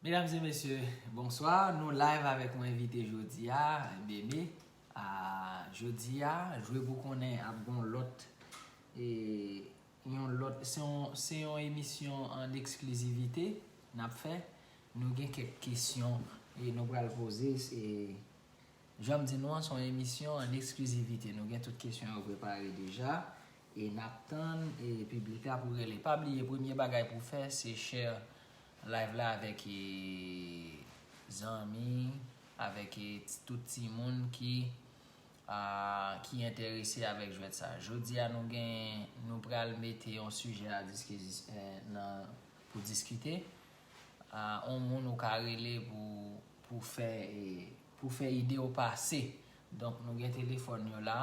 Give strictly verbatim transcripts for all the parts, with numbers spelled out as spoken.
Medam e mesye, bonswa. Nou live avèk yon envite jodi a, Meme. A, jodi a, jwe pou konnen ap gon lòt, e, yon lòt, se yon, se yon emisyon an eksklizivite n ap fè. Nou gen kèk kesyon, e, nou pral poze, e, jan m di nou an, se yon emisyon an eksklizivite. Nou gen tout kesyon yo prepare deja. E n ap tann, e, piblik la pou rele. Pa bliye, premye bagay pou fè, se share live la avèk, e, zanmi, avèk, e, t-, tout timoun ki, a, ki enterese avèk jwèt sa. Jodi a, nou gen, nou pral mete yon sijè a diskizis-, e, nan, pou diskite. A, yon moun ou ka rele pou, pou fè, e, pou fè ide w pase. Donk, nou gen telefòn yo la,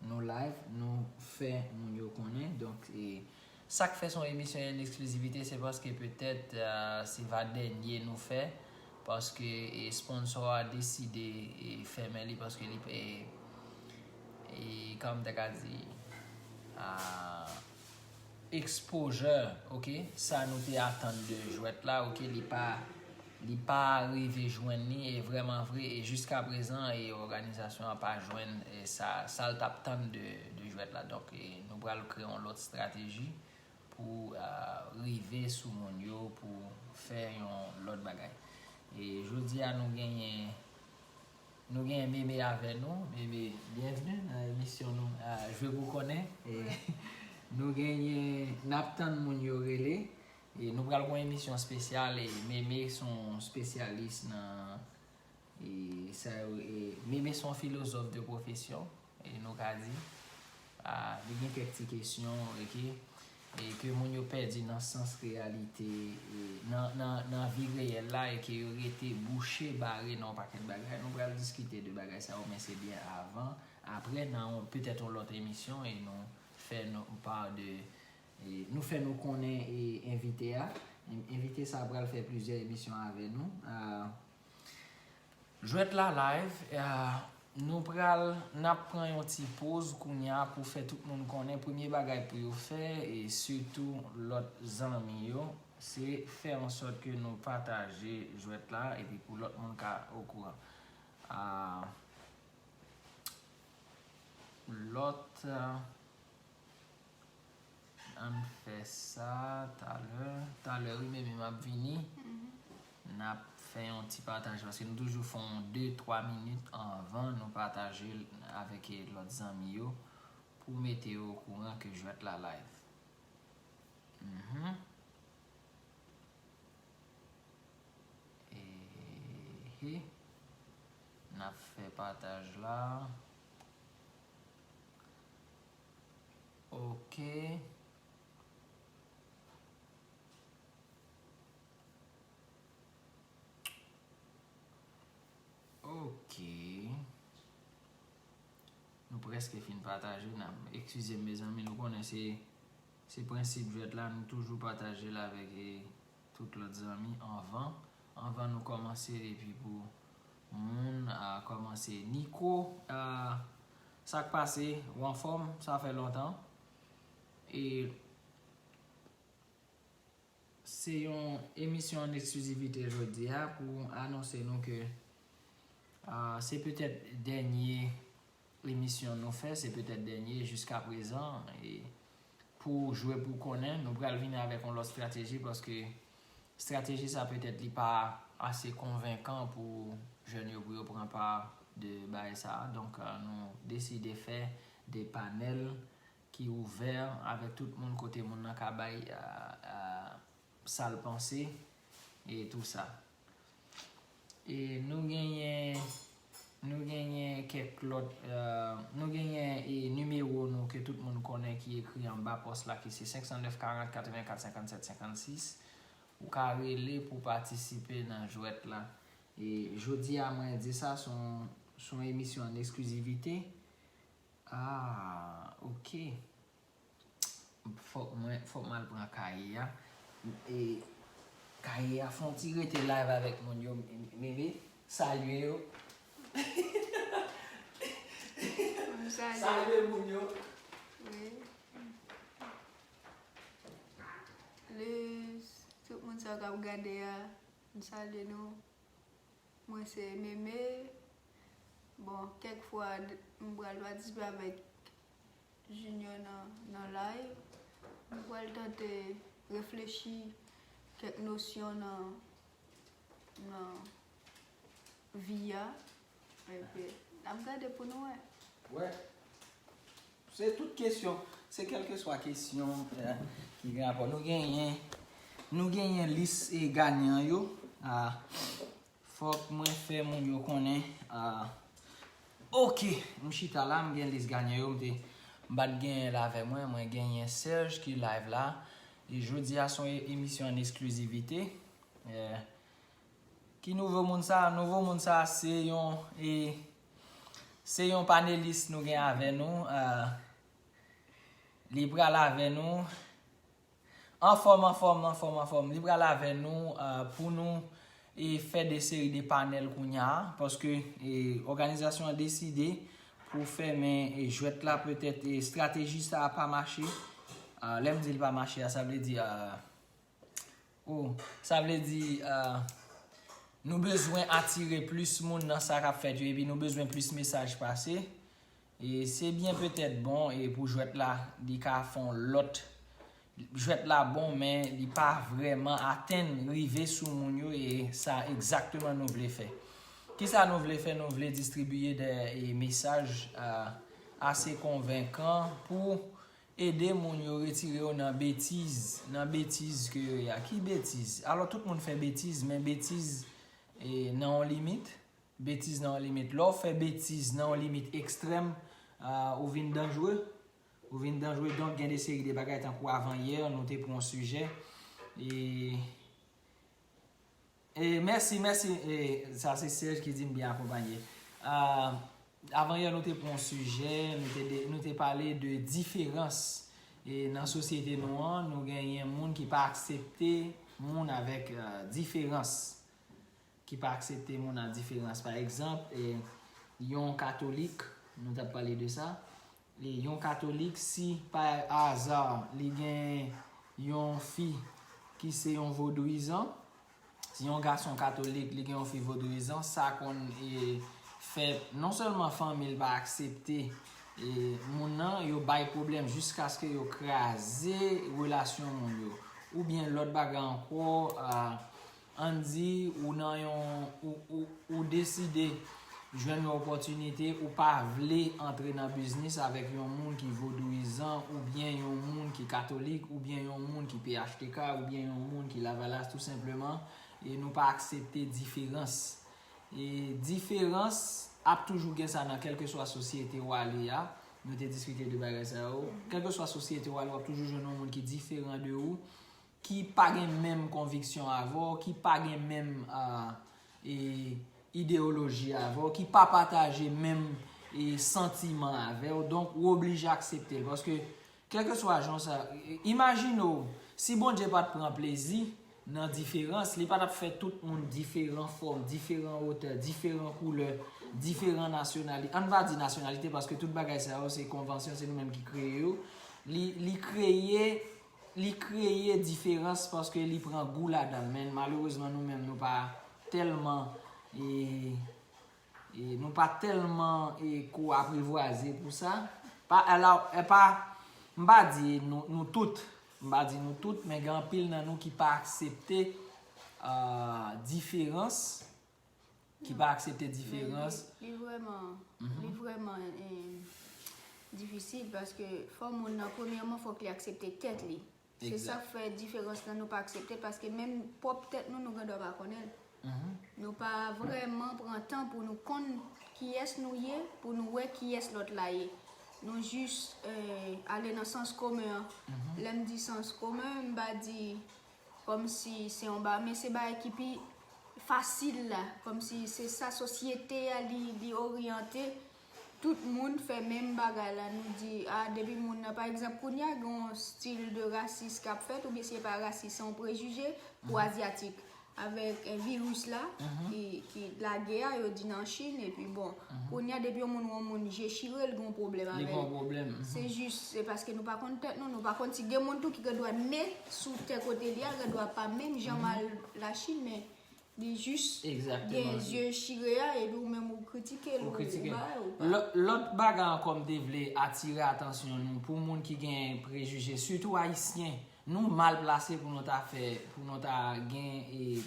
nou live, nou fè moun yo konnen. Donk, e, sa k fè se yon emisyon an eksklizivite, se paske petèt, a, se va dènye nou fè, paske, e, sponsor a deside, e, fèmen li, paske li, e, e, kòman m te ka di, a, exposure, ok, sa nou te atann de jwèt la, ok, li pa, li pa rive jwenn li, e vrèman vre, e jiska prezan, e òganizasyon an pa jwenn, e sa, sa l t ap tann de, de jwèt la. Donk, e nou pral kreye yon lòt estrateji pou, a, rive sou moun yo, pou fè yon lòt bagay. E jodi a, nou genyen Nou gen Meme avè nou. Meme, byenvni nan emisyon nou, a, Jwe pou konnen. E, nou genyen, n ap tann moun yo rele. E nou pral gon emisyon espesyal. E Meme se yon espesyalis nan, e, sa yo, e, Meme se yon filozòf de pwofesyon, e nou ka di. A, li gen kèk ti kesyon, ok, e ke moun yo pèdi nan sans reyalite, e nan, nan, nan vi reyèl la, e ke yo rete bouche, bare nan yon pakèt bagay. Nou pral diskite de bagay sa yo, men se byen avan. Apre, nan yon, petèt yon lòt emisyon, e nou fè nou pa de, e nou fè nou konnen, e envite a. En-, envite sa pral fè plizyè emisyon avè nou. A, Jwèt la live, e, nou pral, n ap pran yon ti poz kounye a pou fè tout moun konnen premye bagay pou yo fè, e sitou lòt zanmi yo, se fè an sòt ke nou pataje jwèt la, epi pou lòt moun ka okouran. A, lòt, a, Ann fè sa talè. Talè, wi, Meme, m ap vini. N ap fè yon ti pataj, paske nou toujou fè yon de, twa minit anvan nou pataje l avèk, e, lòt zanmi yo, pou mete yo okouran ke jwèt la live. Mhm. Ehe. N ap fè pataj la. Ok. Ok. Nou prèske fin pataje. N ap, eskize m, mezanmi, nou konnen se, se prensip jwèt la, nou toujou pataje l avèk, e, tout lòt zanmi anvan, anvan nou kòmanse, epi pou moun, a, kòmanse. Nico, a, sa k pase, ou anfòm, sa fè lontan. E se yon emisyon an eksklizivite jodi a pou anonse nou ke, a, se petèt dènye emisyon nou fè, se petèt dènye jiska prezan. E pou jwe pou konnen, nou pral vini avèk yon lòt estrateji, paske estrateji sa petèt li pa ase konvenkan pou jèn yo, pou yo pran pa de bagay sa a. Donk, a, nou deside fè de panèl ki ouvè avèk tout moun, kote moun nan ka bay, a, a, sa l panse e tou sa. E nou genyen, nou genyen kèk lòt, e, nou genyen, e, nimewo nou ke tout moun konnen ki ekri anba pòs la, ki se senk san nèf karant katrevenkat senkannsèt senkannsis. Ou ka rele pou patisipe nan jwèt la. E jodi a, mwen di sa, se yon, se yon emisyon an eksklizivite. Ah, ok. Fòk mwen, fòk mwen al pran kaye a. E kaye a, fè yon ti rete live avèk moun yo. Mimi, salye yo. Salye moun yo. Wi. Le, tout moun sa k ap gade a. M salye nou. Mwen se Meme. Bon, kèk fwa, m pral patisipe avèk Junior nan, nan live. M pral tante reflechi kèk nosyon nan, nan vi a. Epi, n ap gade pou nou wè. Wè. Se tout kesyon. Se kèlkeswa kesyon eh, ki gen rapò. Nou genyen, nou genyen lis e ganyan yo. Ah, fòk mwen fè moun yo konnen. Ah, ok, m chita la, m gen lis ganyan yo. M te, m pa t genyen l avè mwen. Mwen genyen Serge ki live la. E jodi a se yon e- emisyon an eksklizivite. Eh, ki nouvo moun sa? Nouvo moun sa se yon e se yon panelis nou gen avè nou. Ah, li pral avè nou anfòm, anfòm, anfòm, anfòm. Li pral avè nou ah, pou nou e fè de seri de panèl kounye a, paske e òganizasyon an deside pou fèmen e jwèt la, petèt e estrateji sa a pa mache. Ah, lè m di l pa mache a, sa vle di ah, oh, sa vle di ah, nou bezwen atire plis moun nan sa k ap fèt yo, epi nou bezwen plis mesaj pase. E se byen petèt bon e pou jwèt la, li ka fè yon lòt. Jwèt la bon, men li pa vrèman atenn, rive sou moun yo, e sa egzakteman nou vle fè. Kisa nou vle fè? Nou vle distribiye de e mesaj ah, ase konvenkan pou ede moun yo retire yo nan betiz, nan betiz ke yo ye a. Ki betiz? Alò, tout moun fè betiz, men betiz e, nan yon limit. Betiz nan yon limit. Lè w fè betiz nan yon limit ekstrèm, ah, ou vin danjre. Ou vin danjre. Donk, gen de seri de bagay tankou avanyè, nou te pran yon sijè. E, e mèsi, mèsi. E, sa se Serge ki di m byen akonpanye. Ah, avanyè, nou te pran yon sijè, nou te, de- nou te pale de diferans. E nan sosyete nou an, nou genyen moun ki pa aksepte moun avèk ah, diferans. Ki pa aksepte moun a diferans. Pa egzanp, e, yon katolik, nou t ap pale de sa, e yon katolik, si pa aza li gen yon fi ki se yon vodouyizan, si yon gason katolik li gen yon fi vodouyizan, sa konn e, fè non sèlman fanmi l pa aksepte e, moun nan, yo bay pwoblèm jiskaske yo kraze relasyon moun yo. Oubyen lòt bagay ankò, a, ann di ou nan yon, ou, ou, ou deside jwenn yon opòtinite, ou pa vle antre nan biznis avèk yon moun ki vodouyizan, oubyen yon moun ki katolik, oubyen yon moun ki P H T K, oubyen yon moun ki Lavalas, tou senpleman, e nou pa aksepte diferans. E diferans ap toujou gen sa nan kèlkeswa sosyete w ale a. Nou te diskite de bagay sa yo. Kèlkeswa sosyete w ale, w ap toujou jwenn yon moun ki diferan de ou, ki pa gen menm konviksyon avè w, ki pa gen menm, a, e, ideyoloji avè w, ki pa pataje menm, e, santiman avè w. Donk, ou oblije aksepte l. Paske, kèlkeswa jan sa, e, imajine w, si Bondye pa t pran plezi nan diferans, li pa t ap fè tout moun diferan fòm, diferan wotè, diferan koulè, diferan nasyonalite. Ann pa di nasyonalite, paske tout bagay sa yo, se konvansyon, se nou menm ki kreye yo. Li, li kreye, li kreye diferans paske li pran gou ladan l. Men malerezman, nou menm, nou pa tèlman, e, e, nou pa tèlman, e, ko aprivwaze pou sa. Pa, ala, e pa, m pa di nou, nou tout, m pa di nou tout, men gen anpil nan nou ki pa aksepte, a, diferans, ki pa aksepte diferans. Li vrèman, li vrèman, e, difisil paske fò moun nan, premyèman, fòk li aksepte tèt li. Se sa k fè diferans lan nou pa aksepte l, paske menm pwòp tèt nou, nou gen dwa pa konnen l. Nou pa vrèman pran tan pou nou konn kiyès nou ye, pou nou wè kiyès lòt la ye. Nou jis, e, ale nan sans komen an. Lè m di sans komen, m pa di kòmsi se yon ba, men se bagay ki pi fasil la, kòmsi se sa sosyete a li, li oryante. Tout moun fè menm bagay la, nou di, a, depi moun nan, pa egzanp, kounye a gen yon stil de rasis k ap fèt, oubyen si se pa rasis, se yon prejije pou azyatik. Avèk, e, viris la, ki, ki lage a, yo di nan Chin, epi bon, kounye a, depi yon moun wè yon moun je chire, l gen yon pwoblèm avè l. Se jis, se paske nou pa konn tèt nou, nou pa konn si gen moun tou ki gen dwa ne sou tè kote li a, gen dwa pa menm jan m al Lachin, men Li jis gen Egzakteman. zye chire a, epi ou menm ou kritike l, Ou ou kritike. Ba, ou pa. Lò- Lòt bagay ankò m te vle atire atansyon nou pou moun ki gen prejije, sitou ayisyen, nou mal plase pou nou ta fè, pou nou ta gen e,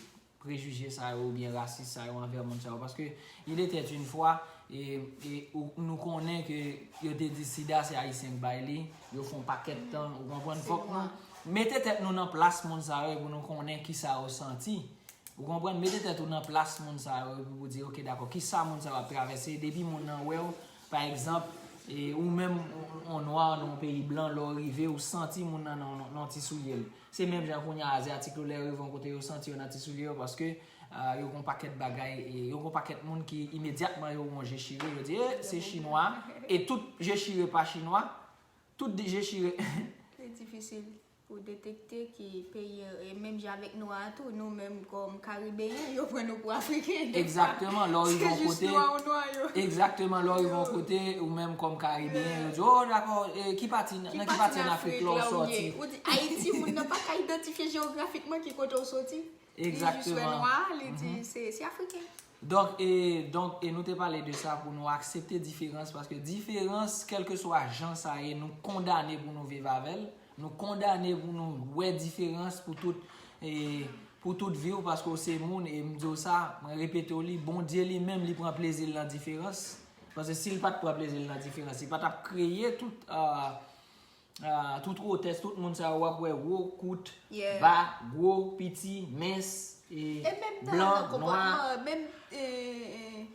prejije sa yo oubyen rasis sa yo anvè moun sa yo. Paske il était une fois, e, e, ou- nou konnen ke yo te di sida se ayisyen k bay li, yo fè yon pakèt tan, ou konprann? Se Fòk nwa. Nou mete tèt nou nan plas moun sa yo pou nou konnen ki sa yo santi. Ou konprann? Mete tèt ou nan plas moun sa yo epi ou di, ok, dakò, ki sa moun sa yo ap travèse? Depi moun nan wè w, pa egzanp, e, ou menm, yon nwa nan yon peyi blan, lè w rive, ou santi moun nan nan nan ti soulye l. Se menm jan kounye a, azyatik yo, lè yo rive yon kote, yo santi yo nan ti soulye yo, paske ah, yo gon pakèt bagay, e, yo gon pakèt moun ki imedyatman yo wonje chire, yo di, e, se chinwa, e tout je chire pa chinwa, tout je chire. Li difisil pou detekte ki peyi, e, menm jan avèk nou a tou, nou menm kòm Karibeyen, yo pran nou pou Afriken. Defwa, Egzakteman, lè w rive se yon jis kote, nwa ou nwa yo. Egzakteman, lè w rive yon kote, ou menm kòm Karibeyen, yo di, o, dakò, e, ki pati nan ki pati an Afrik la w la ou sòti? Ye? Ou di Ayiti, moun nan pa ka idantifye jewografikman ki kote ou soti. Li jis wè Egzakteman. Nwa, li di se se Afriken. Donk, e, donk, e nou te pale de sa pou nou aksepte diferans, paske diferans, kèlkeswa jan sa ye, nou kondane pou nou viv avè l, nou kondane pou nou wè diferans pou tout, e, pou tout vi w, paske w se moun, e m di w sa, mwen repete w li, Bondye li menm, li pran plezi l nan diferans, paske si l pa t pran plezi l nan diferans, li pa t ap kreye tout, ah, ah, tout wotès, tout moun sa yo w ap wè wo, kout, Yeah. Ba, gwo, piti, mens, e, E menm nan blan, nan nwa. konpòtman, menm e, e,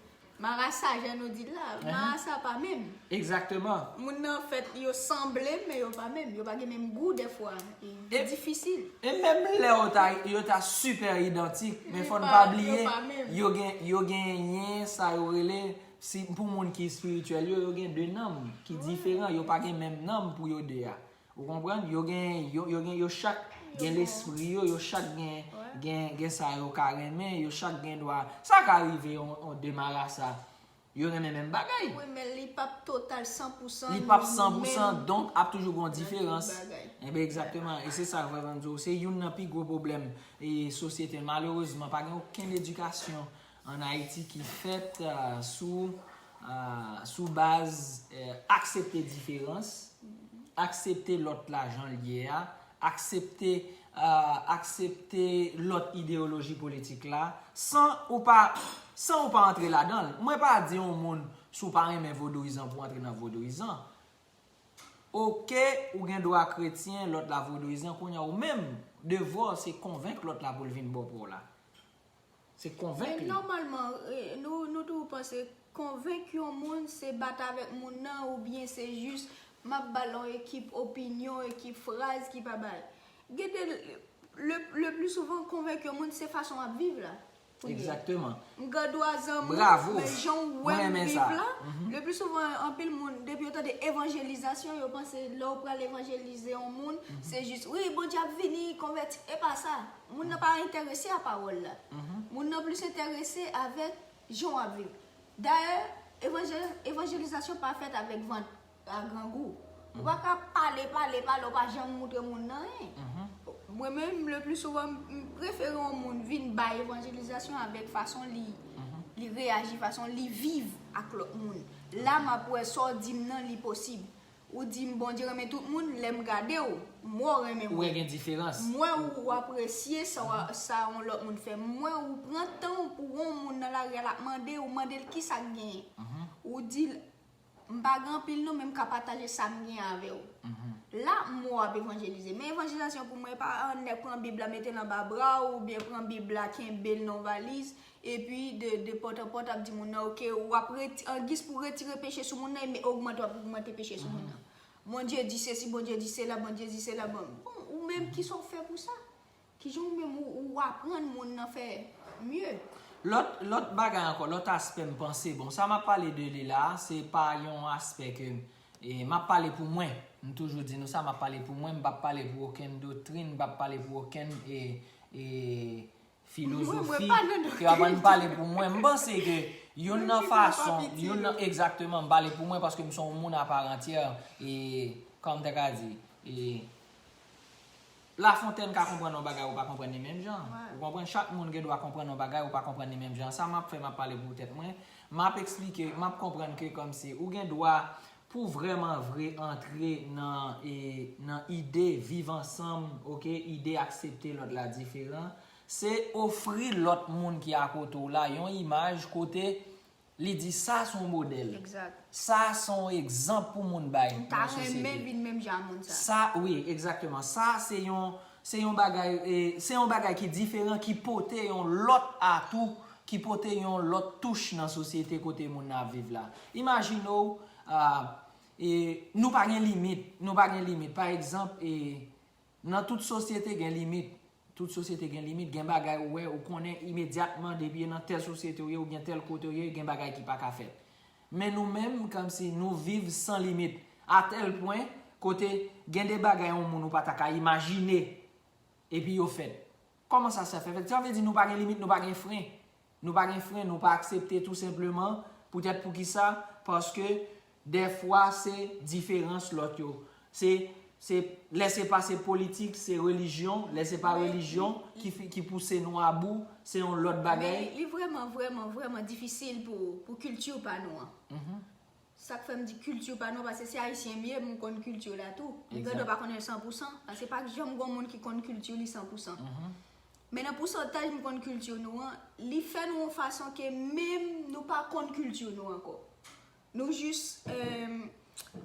marasa, jan nou di l la, marasa pa menm. Egzakteman. Moun nan fèt, yo sanble, men yo pa menm. Yo pa gen menm gou dèfwa. E E- difisil. E menm lè yo ta, yo ta sipè idantik, men Yo fò n pa- pa yo bliye, pa menm. yo gen, yo genyen sa yo rele, si, pou moun ki espirityèl yo, yo gen de nanm ki diferan, yo pa gen menm nanm pou yo de a. Ou konprann? Yo gen, yo, yo gen, yo chak gen lespri yo, yo chak gen, gen, gen sa yo ka renmen, yo chak gen dwa. Sa ka rive yon, yon de marasa, yo renmen menm bagay. Wi, men li p ap total san pou san. Li p ap nou san pou san, menm donk ap toujou gen yon nan tout diferans. Bagay. Enben, egzakteman. E se sa k vrèman di w, se youn nan pi gwo pwoblèm e sosyete n. Malerezman, pa gen okenn edikasyon ann Ayiti ki fèt ah, sou, ah, sou baz eh, aksepte diferans, aksepte lòt la jan l ye a, aksepte, ah, aksepte lòt ideyoloji politik la, san ou pa, san ou pa antre ladan l. Mwen pa di yon moun, si w pa renmen vodouyizan, pou w antre nan vodouyizan. Oke, ou gen dwa kretyen, lòt la vodouyizan, kounye a ou menm, devwa w se konvenk lòt la pou l vin bò pa w la. Se konvenk Men li. Nòmalman, e, nou, nou toujou panse konvenk yon moun se bat avèk moun nan oubyen se jis m ap ba l yon ekip opinyon, ekip fraz ki pa bay. Gade, le, le pli souvan konvenk yon moun se fason w ap viv la. Pou ye. Egzakteman. M gen dwa zanmi w, Bravo. Men jan w wè Mwen m renmen viv sa. La, Mhm. le pli souvan, anpil moun, depi yo tande evanjelizasyon, yo panse lè w pral evanjelize yon moun, se jis, wi, Bondye ap vini, konvèti. E pa sa. Moun nan pa enterese a pawòl la. Moun nan plis enterese avèk jan w ap viv. Dayè, evanjel- evanjelizasyon pa fèt avèk vant a grangou. Ou pa ka pale, pale, pale, ou pa janm moutre moun nan anyen. Mwen menm, le pli souvan, m prefere yon moun vin bay evanjelizasyon avèk fason li, li reyaji, fason li viv ak lòt moun. La, m ap wè sa w di m nan, li posib. Ou di m Bondye renmen tout moun, lè m gade w, m wè w renmen Ou wè moun. Gen diferans. M wè ou, ou apresye sa, w a- sa yon lòt moun fè. M wè ou pran tan w pou w wè yon moun nan lari a, l ap mande, ou mande l kisa k genyen. Ou di l, m pa gen anpil non, men m ka pataje sa m gen avè w. La, m wè w ap evanjelize. Men evanjelizasyon pou mwen, e pa an nèg pran Bib la, mete l anba bra w, oubyen pran Bib la, kenbe l nan valiz, epi de, de pòt an pòt, ap di moun nan, oke, w ap reti- an giz pou retire peche sou moun nan, men ogmante, w ap ogmante peche sou moun nan. Bondye di sesi, Bondye di sela, Bondye di sela. Bon, bon, ou menm, kisa w fè pou sa? Kijan ou menm ou, ou aprann moun nan fè mye? Lòt, lòt bagay ankò, lòt aspè m panse, bon, sa m ap pale de li la, se pa yon aspè ke, e, m ap pale pou mwen. M toujou di nou sa, m ap pale pou mwen, m p ap pale pou okenn doktrin, m p ap pale pou okenn, e, e, filozofi. Mwen, mwen pa nan Ke avan m doktrin. Pale pou mwen, m panse ke youn Mwen nan ki pa fason, piti. Youn nan, Egzakteman, m pale pou mwen paske m se yon moun aparantyè, e, kòman m te ka di, e, Lafontèn ka konprann yon bagay ou pa konprann li menm jan. Ou konprann? Chak moun gen dwa konprann yon bagay ou pa konprann li menm jan. Sa m ap fè, m ap pale pou tèt mwen. M ap eksplike, m ap konprann ke kòmsi ou gen dwa pou vrèman vre antre nan, e, nan ide viv ansanm, oke, ide aksepte lòt la diferan, se ofri lòt moun ki akote w la yon imaj kote li di sa se yon modèl. Sa se yon egzanp pou moun bay nan sosyete. M ta renmen vin menm jan moun sa. Sa, wi, egzakteman. Sa se yon, se yon bagay, e, se yon bagay ki diferan, ki pote yon lòt atou, ki pote yon lòt touch nan sosyete kote moun nan ap viv la. Imajine w, a, e, nou pa gen limit, nou pa gen limit. Pa egzanp, e, nan tout sosyete gen limit. Tout sosyete gen limit, gen bagay ou wè, ou konnen imedyatman depi e nan tèl sosyete ou ye, oubyen tèl kote ou ye, gen bagay ki pa ka fèt. Men nou menm, kòmsi nou viv san limit, atèl pwen, kote gen de bagay yon moun ou pa ta ka imajine, epi yo fèt. Kòman sa, sa fè fèt? Sa vle di nou pa gen limit, nou pa gen fren. Nou pa gen fren, nou pa aksepte tou senpleman. Poutèt poukisa? Paske dèfwa se diferans lòt yo. Se, se, lè se pa se politik, se relijyon, lè se pa relijyon ki, ki pouse nou abou, se yon lòt bagay. Men li vrèman, vrèman, vrèman difisil pou, pou kilti pa nou an. Sa k fè m di kilti pa nou, paske se ayisyen m ye, m konn kilti la tou. M gen dwa pa konnen l san pou san, paske pa janm gen yon moun ki konn kilti li san pou san. Men nan pousantaj m konn kilti nou an, li fè nou yon fason ke menm nou pa konn kilti nou ankò. Nou jis, e,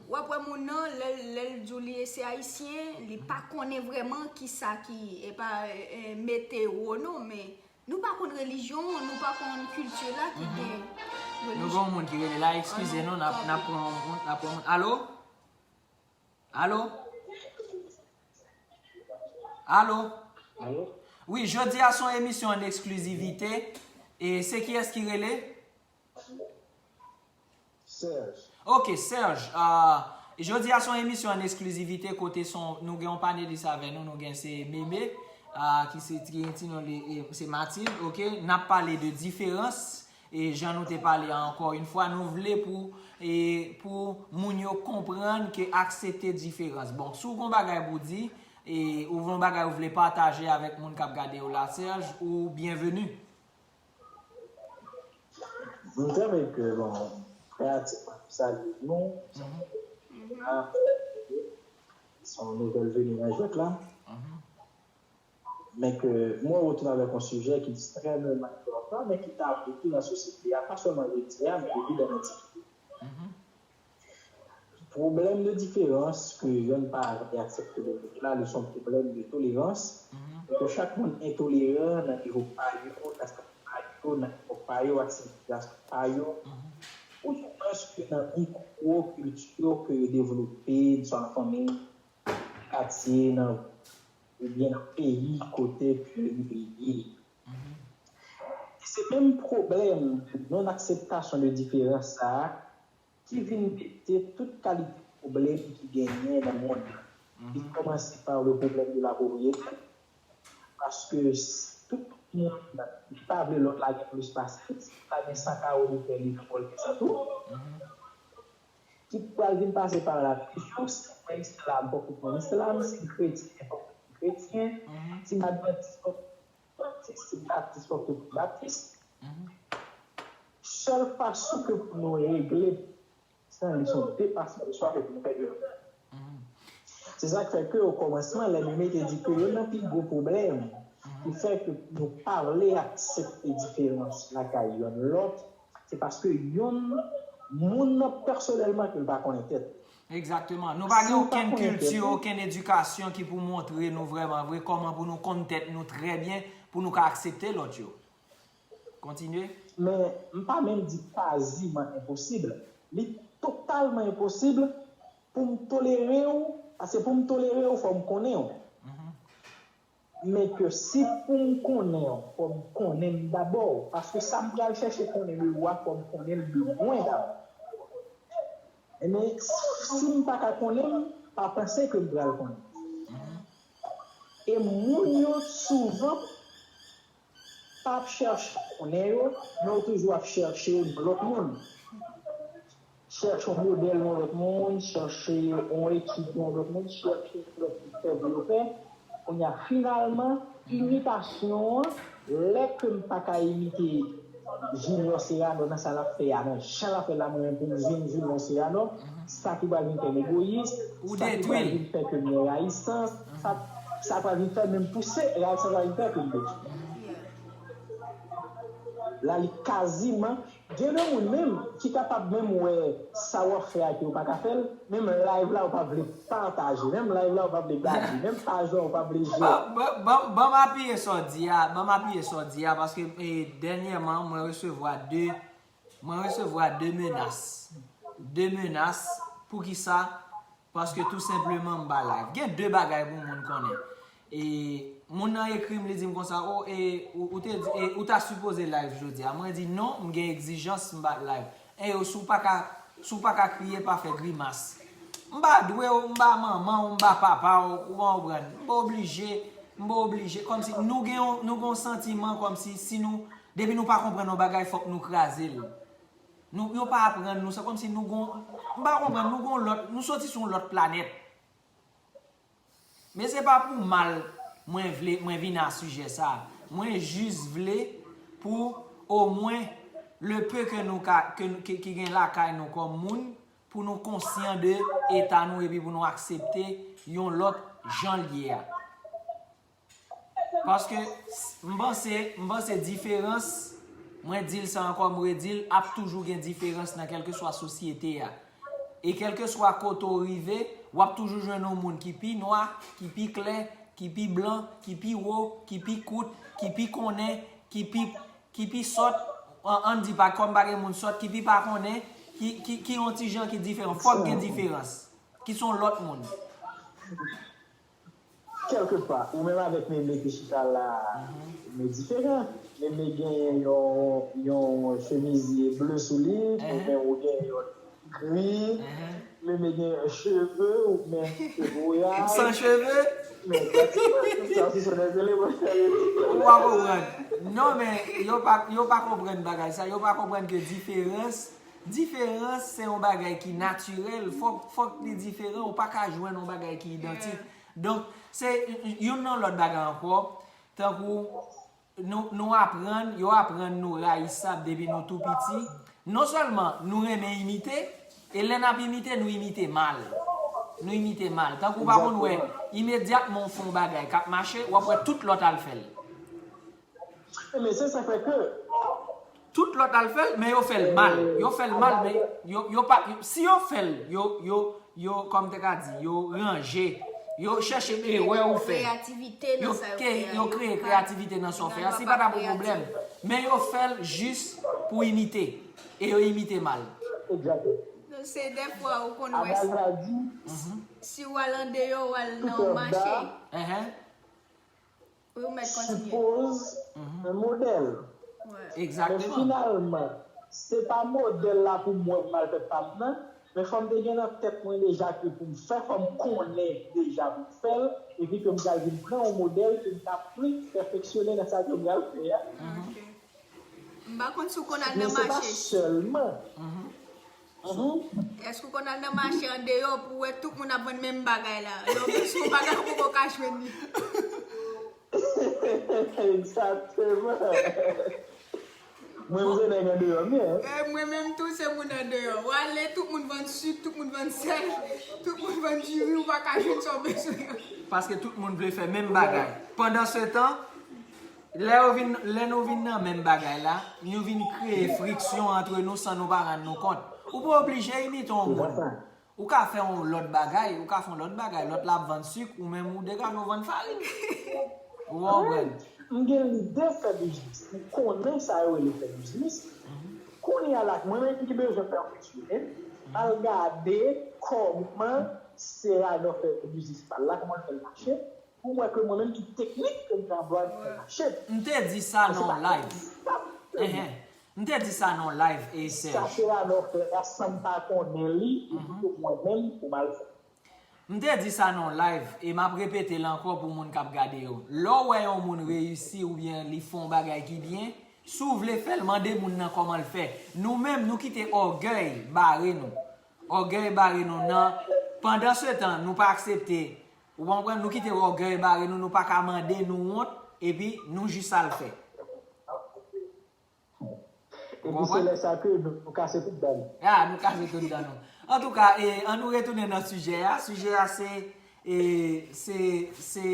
w ap wè moun nan, lè, lè l di w li se ayisyen, li pa konnen vrèman kisa ki, e pa, e, mete wo non, men nou pa konn relijyon, nou pa konn kilti la ki gen relijyon. Nou gen yon moun ki rele la, eskize nou, n ap, n ap pran yon moun, n ap pran yon moun. Alo? Alo? Alo? Alo? Wi, jodi a se yon emisyon an eksklizivite. E se kiyès ki rele? Serge. Ok, Serge. Ah, jodi a se yon emisyon an eksklizivite kote se yon, nou gen yon panelis avè nou, nou gen se Meme, ah, ki se, ki gen ti non li, e, se Mathilde, ok? N ap pale de diferans, e jan nou te pale a, ankò yon fwa, nou vle pou, e, pou moun yo konprann ke aksepte diferans. Bon, si w gen yon bagay pou w di, e, ou gen yon bagay ou vle pataje avèk moun k ap gade yo la, Serge, ou byenveni. M te vle ke, bon, kreyatif mwen, m salye nou. Se yon nouvèl veni nan jwèt la. Men ke mwen retounen avèk yon sijè ki ekstrèmeman enpòtan, men ki tabou tou nan sosyete a, pa sèlman jodi a, men depi lè nou ti fi. Pwoblèm de diferans ke yonn pa vle aksepte de lòt la, li se yon pwoblèm de tolerans. E ke chak moun entoleran nan nivo pa yo, nan sitati pa yo, nan epòk pa yo, ak sivilizasyon pa yo. Ou sou plis ke nan mikwo kilti ke yo devlope, swa nan fanmi, katye, nan, oubyen nan peyi kote ke nou ye. E se menm pwoblèm de non-akseptasyon de diferans sa a ki vin mete tout kalite pwoblèm ki genyen nan mond lan. Li kòmanse pa le problème de la propriété, paske s-, tout moun li pa vle lòt la gen plis pase l, si l ta gen san kawo, li fè li nan pòl plis tou. Ki pral vin pase pa la relijyon, si mwen islam, fòk ou pran islam, si m kretyen, fòk ou pran kretyen, si m advantis, fòk ou pran advantis, si m batis, fòk ou pran batis. Sèl fason ke pou nou regle sa, li se yon depasman de swa ke pou nou pèdi lòt. Se sa k fè ke o kòmansman, lè nou mete di ke youn nan pi gwo pwoblèm ki fè ke nou pa vle aksepte diferans lakay yonn lòt, se paske yonn moun nan pèsonèlman ke l pa konnen tèt li. Egzakteman. Nou pa gen okenn kilti, okenn edikasyon ki pou montre nou vrèman vre kòman pou nou konn tèt nou trè byen, pou nou ka aksepte lòt yo. Kontinye. Men, m pa menm di kaziman enposib. Li totalman enposib pou m tolere w, paske pou m tolere w, fò m konnen w. Men ke si pou m konnen w, fò m konnen m dabò, paske sa m pral chèche konnen de ou a, fò m konnen l de mwen dabò. Ebyen, si m pa ka konnen l, pa panse ke m pral konnen. E moun yo souvan p ap chèche konnen yo, men yo toujou ap chèche yon lòt moun. Chèche yon modèl yon lòt moun, chèche yon etid yon lòt moun, chèche yon lòt moun fè pou yo fè. Kounye a, finalman, imitasyon an, lè ke m pa ka imite Junior Serrano nan sa l ap fè a, nan jan l ap fè l la, mwen menm pou m vin Junior Serrano, sa ki pral vin fè m egoyis, sa ki pral vin fè ke m gen rayisans, sa, sa pral vin fè menm pouse rayisans la vin fè ke m detwi. La, li kaziman Gen de moun menm ki kapab menm wè sa w ap fè a ke w pa ka fè l, menm live la ou pa vle pataje, menm live la ou pa vle gade, menm paj la ou pa vle jere. Ban, ban, ban, ban m apiye sa w di a, ban m apiye sa w di a, paske eh, dènyèman mwen resevwa de, mwen resevwa de menas. De menas, poukisa? Paske tou senpleman m pa live. Gen de bagay pou moun konnen. E moun nan ekri m, li di m konsa, o, e, ou, ou te di, e, ou ta sipoze live jodi a. Mwen di non, m gen egzijans, m pa t live. E yo, si w pa ka, si w pa ka kriye, pa fè grimas. M pa dwe w, m pa manman w, m pa papa w, ou pa konprann. M pa oblije, m pa oblije. Kòmsi nou gen yon, nou gen yon santiman kòmsi si nou, depi nou pa konprann yon bagay, fòk nou kraze l. Nou, yo pa aprann nou, se kòmsi nou gon, m pa konprann, nou gon lòt, nou soti sou yon lòt planèt. Men se pa pou mal mwen vle, mwen vin a sijè sa. Mwen jis vle pou omwen le peu ke nou ka, ke, ke, ki gen lakay nou kòm moun, pou nou konsyan de eta nou epi pou nou aksepte yon lòt jan l ye a. Paske m panse, m panse diferans, mwen di l sa ankò, m redi l, ap toujou gen diferans nan kèlkeswa sosyete a. E kèlkeswa kote w rive, w ap toujou jwenn yon moun ki pi nwa, ki pi klè, ki pi blan, ki pi wo, ki pi kout, ki pi konnen, ki pi, ki pi sòt, an, ann di pa kòm pa gen moun sòt, ki pi pa konnen, ki, ki, ki yon ti jan ki diferan. Fòk gen diferans. Ki se yon lòt moun. Kèlkepa, ou menm avèk Meme ki chita la, nou diferan. Meme genyen yon, yon chemizye ble sou li, ou menm ou genyen yon gri, Meme genyen cheve, ou menm se voyaj. M san cheve? Men pratikman tout sa, se son eleman. Ou pa konprann. Non, men yo pa, yo pa konprann bagay sa. Yo pa konprann ke diferans, diferans se yon bagay ki natirèl. Fòk, fòk li diferan. Ou pa ka jwenn yon bagay ki idantik. Donk, se youn nan lòt bagay ankò, tankou nou, nou aprann, yo aprann nou rayisab depi nou tou piti. Non sèlman nou renmen imite, e lè n ap imite, nou imite mal. Nou imite mal. Tankou w pa konn wè, imedyatman w fè yon bagay k ap mache, w ap wè tout lòt al fè l. Men se sa k fè ke tout lòt al fè l, men yo fè l mal. Yo fè l mal, men yo, yo pa, si yo fè l, yo, yo, yo, kòm te ka di, yo ranje. Yo chèche erè ou fè. Yo kreye kreyativite nan sa w fè a. Si pa ta pou pwoblèm. Men yo fè l jis pou imite. E yo imite mal. Egzakteman. Se dèfwa ou konn wè. Adal la di, si w al andeyò, w al nan yon mache. Wi, ou mèt kontinye. Sipoz yon modèl. Men finalman, se pa modèl la pou m wè m al fè pa m nan, men fò m te gen nan tèt mwen deja ke pou m fè, fò m konnen deja pou m fè l, epi ke m pral vin pran yon modèl ke m ka plis pèfeksyone nan sa ke m pral fè a. M pa konn si w konn al nan mache. Men se pa sèlman. Èske w konn al nan mache andeyò pou w wè tout moun ap vann menm bagay la? Lè w bezwen yon bagay ou poko ka jwenn li. Egzakteman. Mwen, m se nèg andeyò m ye. Mwen menm tou, se moun andeyò. W ale, tout moun vann sik, tout moun vann sèl, tout moun vann diri, ou pa ka jwenn sa w bezwen an. Paske tout moun vle fè menm bagay. Pandansetan, Lè yo vin, lè nou vin nan menm bagay la, nou vin kreye friksyon antre nou san nou pa rann nou kont. Ou pa oblije imite yon moun. Ou ka fè yon lòt bagay, ou ka fè yon lòt bagay, lòt la ap vann sik, ou menm ou degaje w vann farin. Ou konprann? M gen lide fè biznis. M konnen sa yo rele fè biznis. Kounye a la, mwen menm ki bezwen pèfeksyone, m al gade kòman Serrano fè biznis pa l la, kòman l fè l mache. Pou m wè ke mwen menm ki teknik ke m te anplwaye pou fè mache. M te di sa nan yon live. Enhen. M te di sa nan yon live, Acer. Sa Serrano fè a, san m pa konnen li, epi ke mwen menm pou m al fè. M te di sa nan yon live, e m ap repete l ankò pou moun k ap gade yo. Lè w wè yon moun reyisi oubyen li fè yon bagay ki byen, si w vle fè l, mande moun nan kòman l fè. Nou menm, nou kite ògèy bare nou. Ògèy bare nou nan. Pandansetan, nou pa aksepte Ou konprann? Nou kite ògèy bare nou, nou pa ka mande, nou wont, epi nou jis al fè. Ou konprann? Epi se lè sa ke nou, nou kase tout dan nou. Ah, nou kase tout dan nou. Antouka, e, ann nou retounen nan sijè a. Sijè a se, e, se, se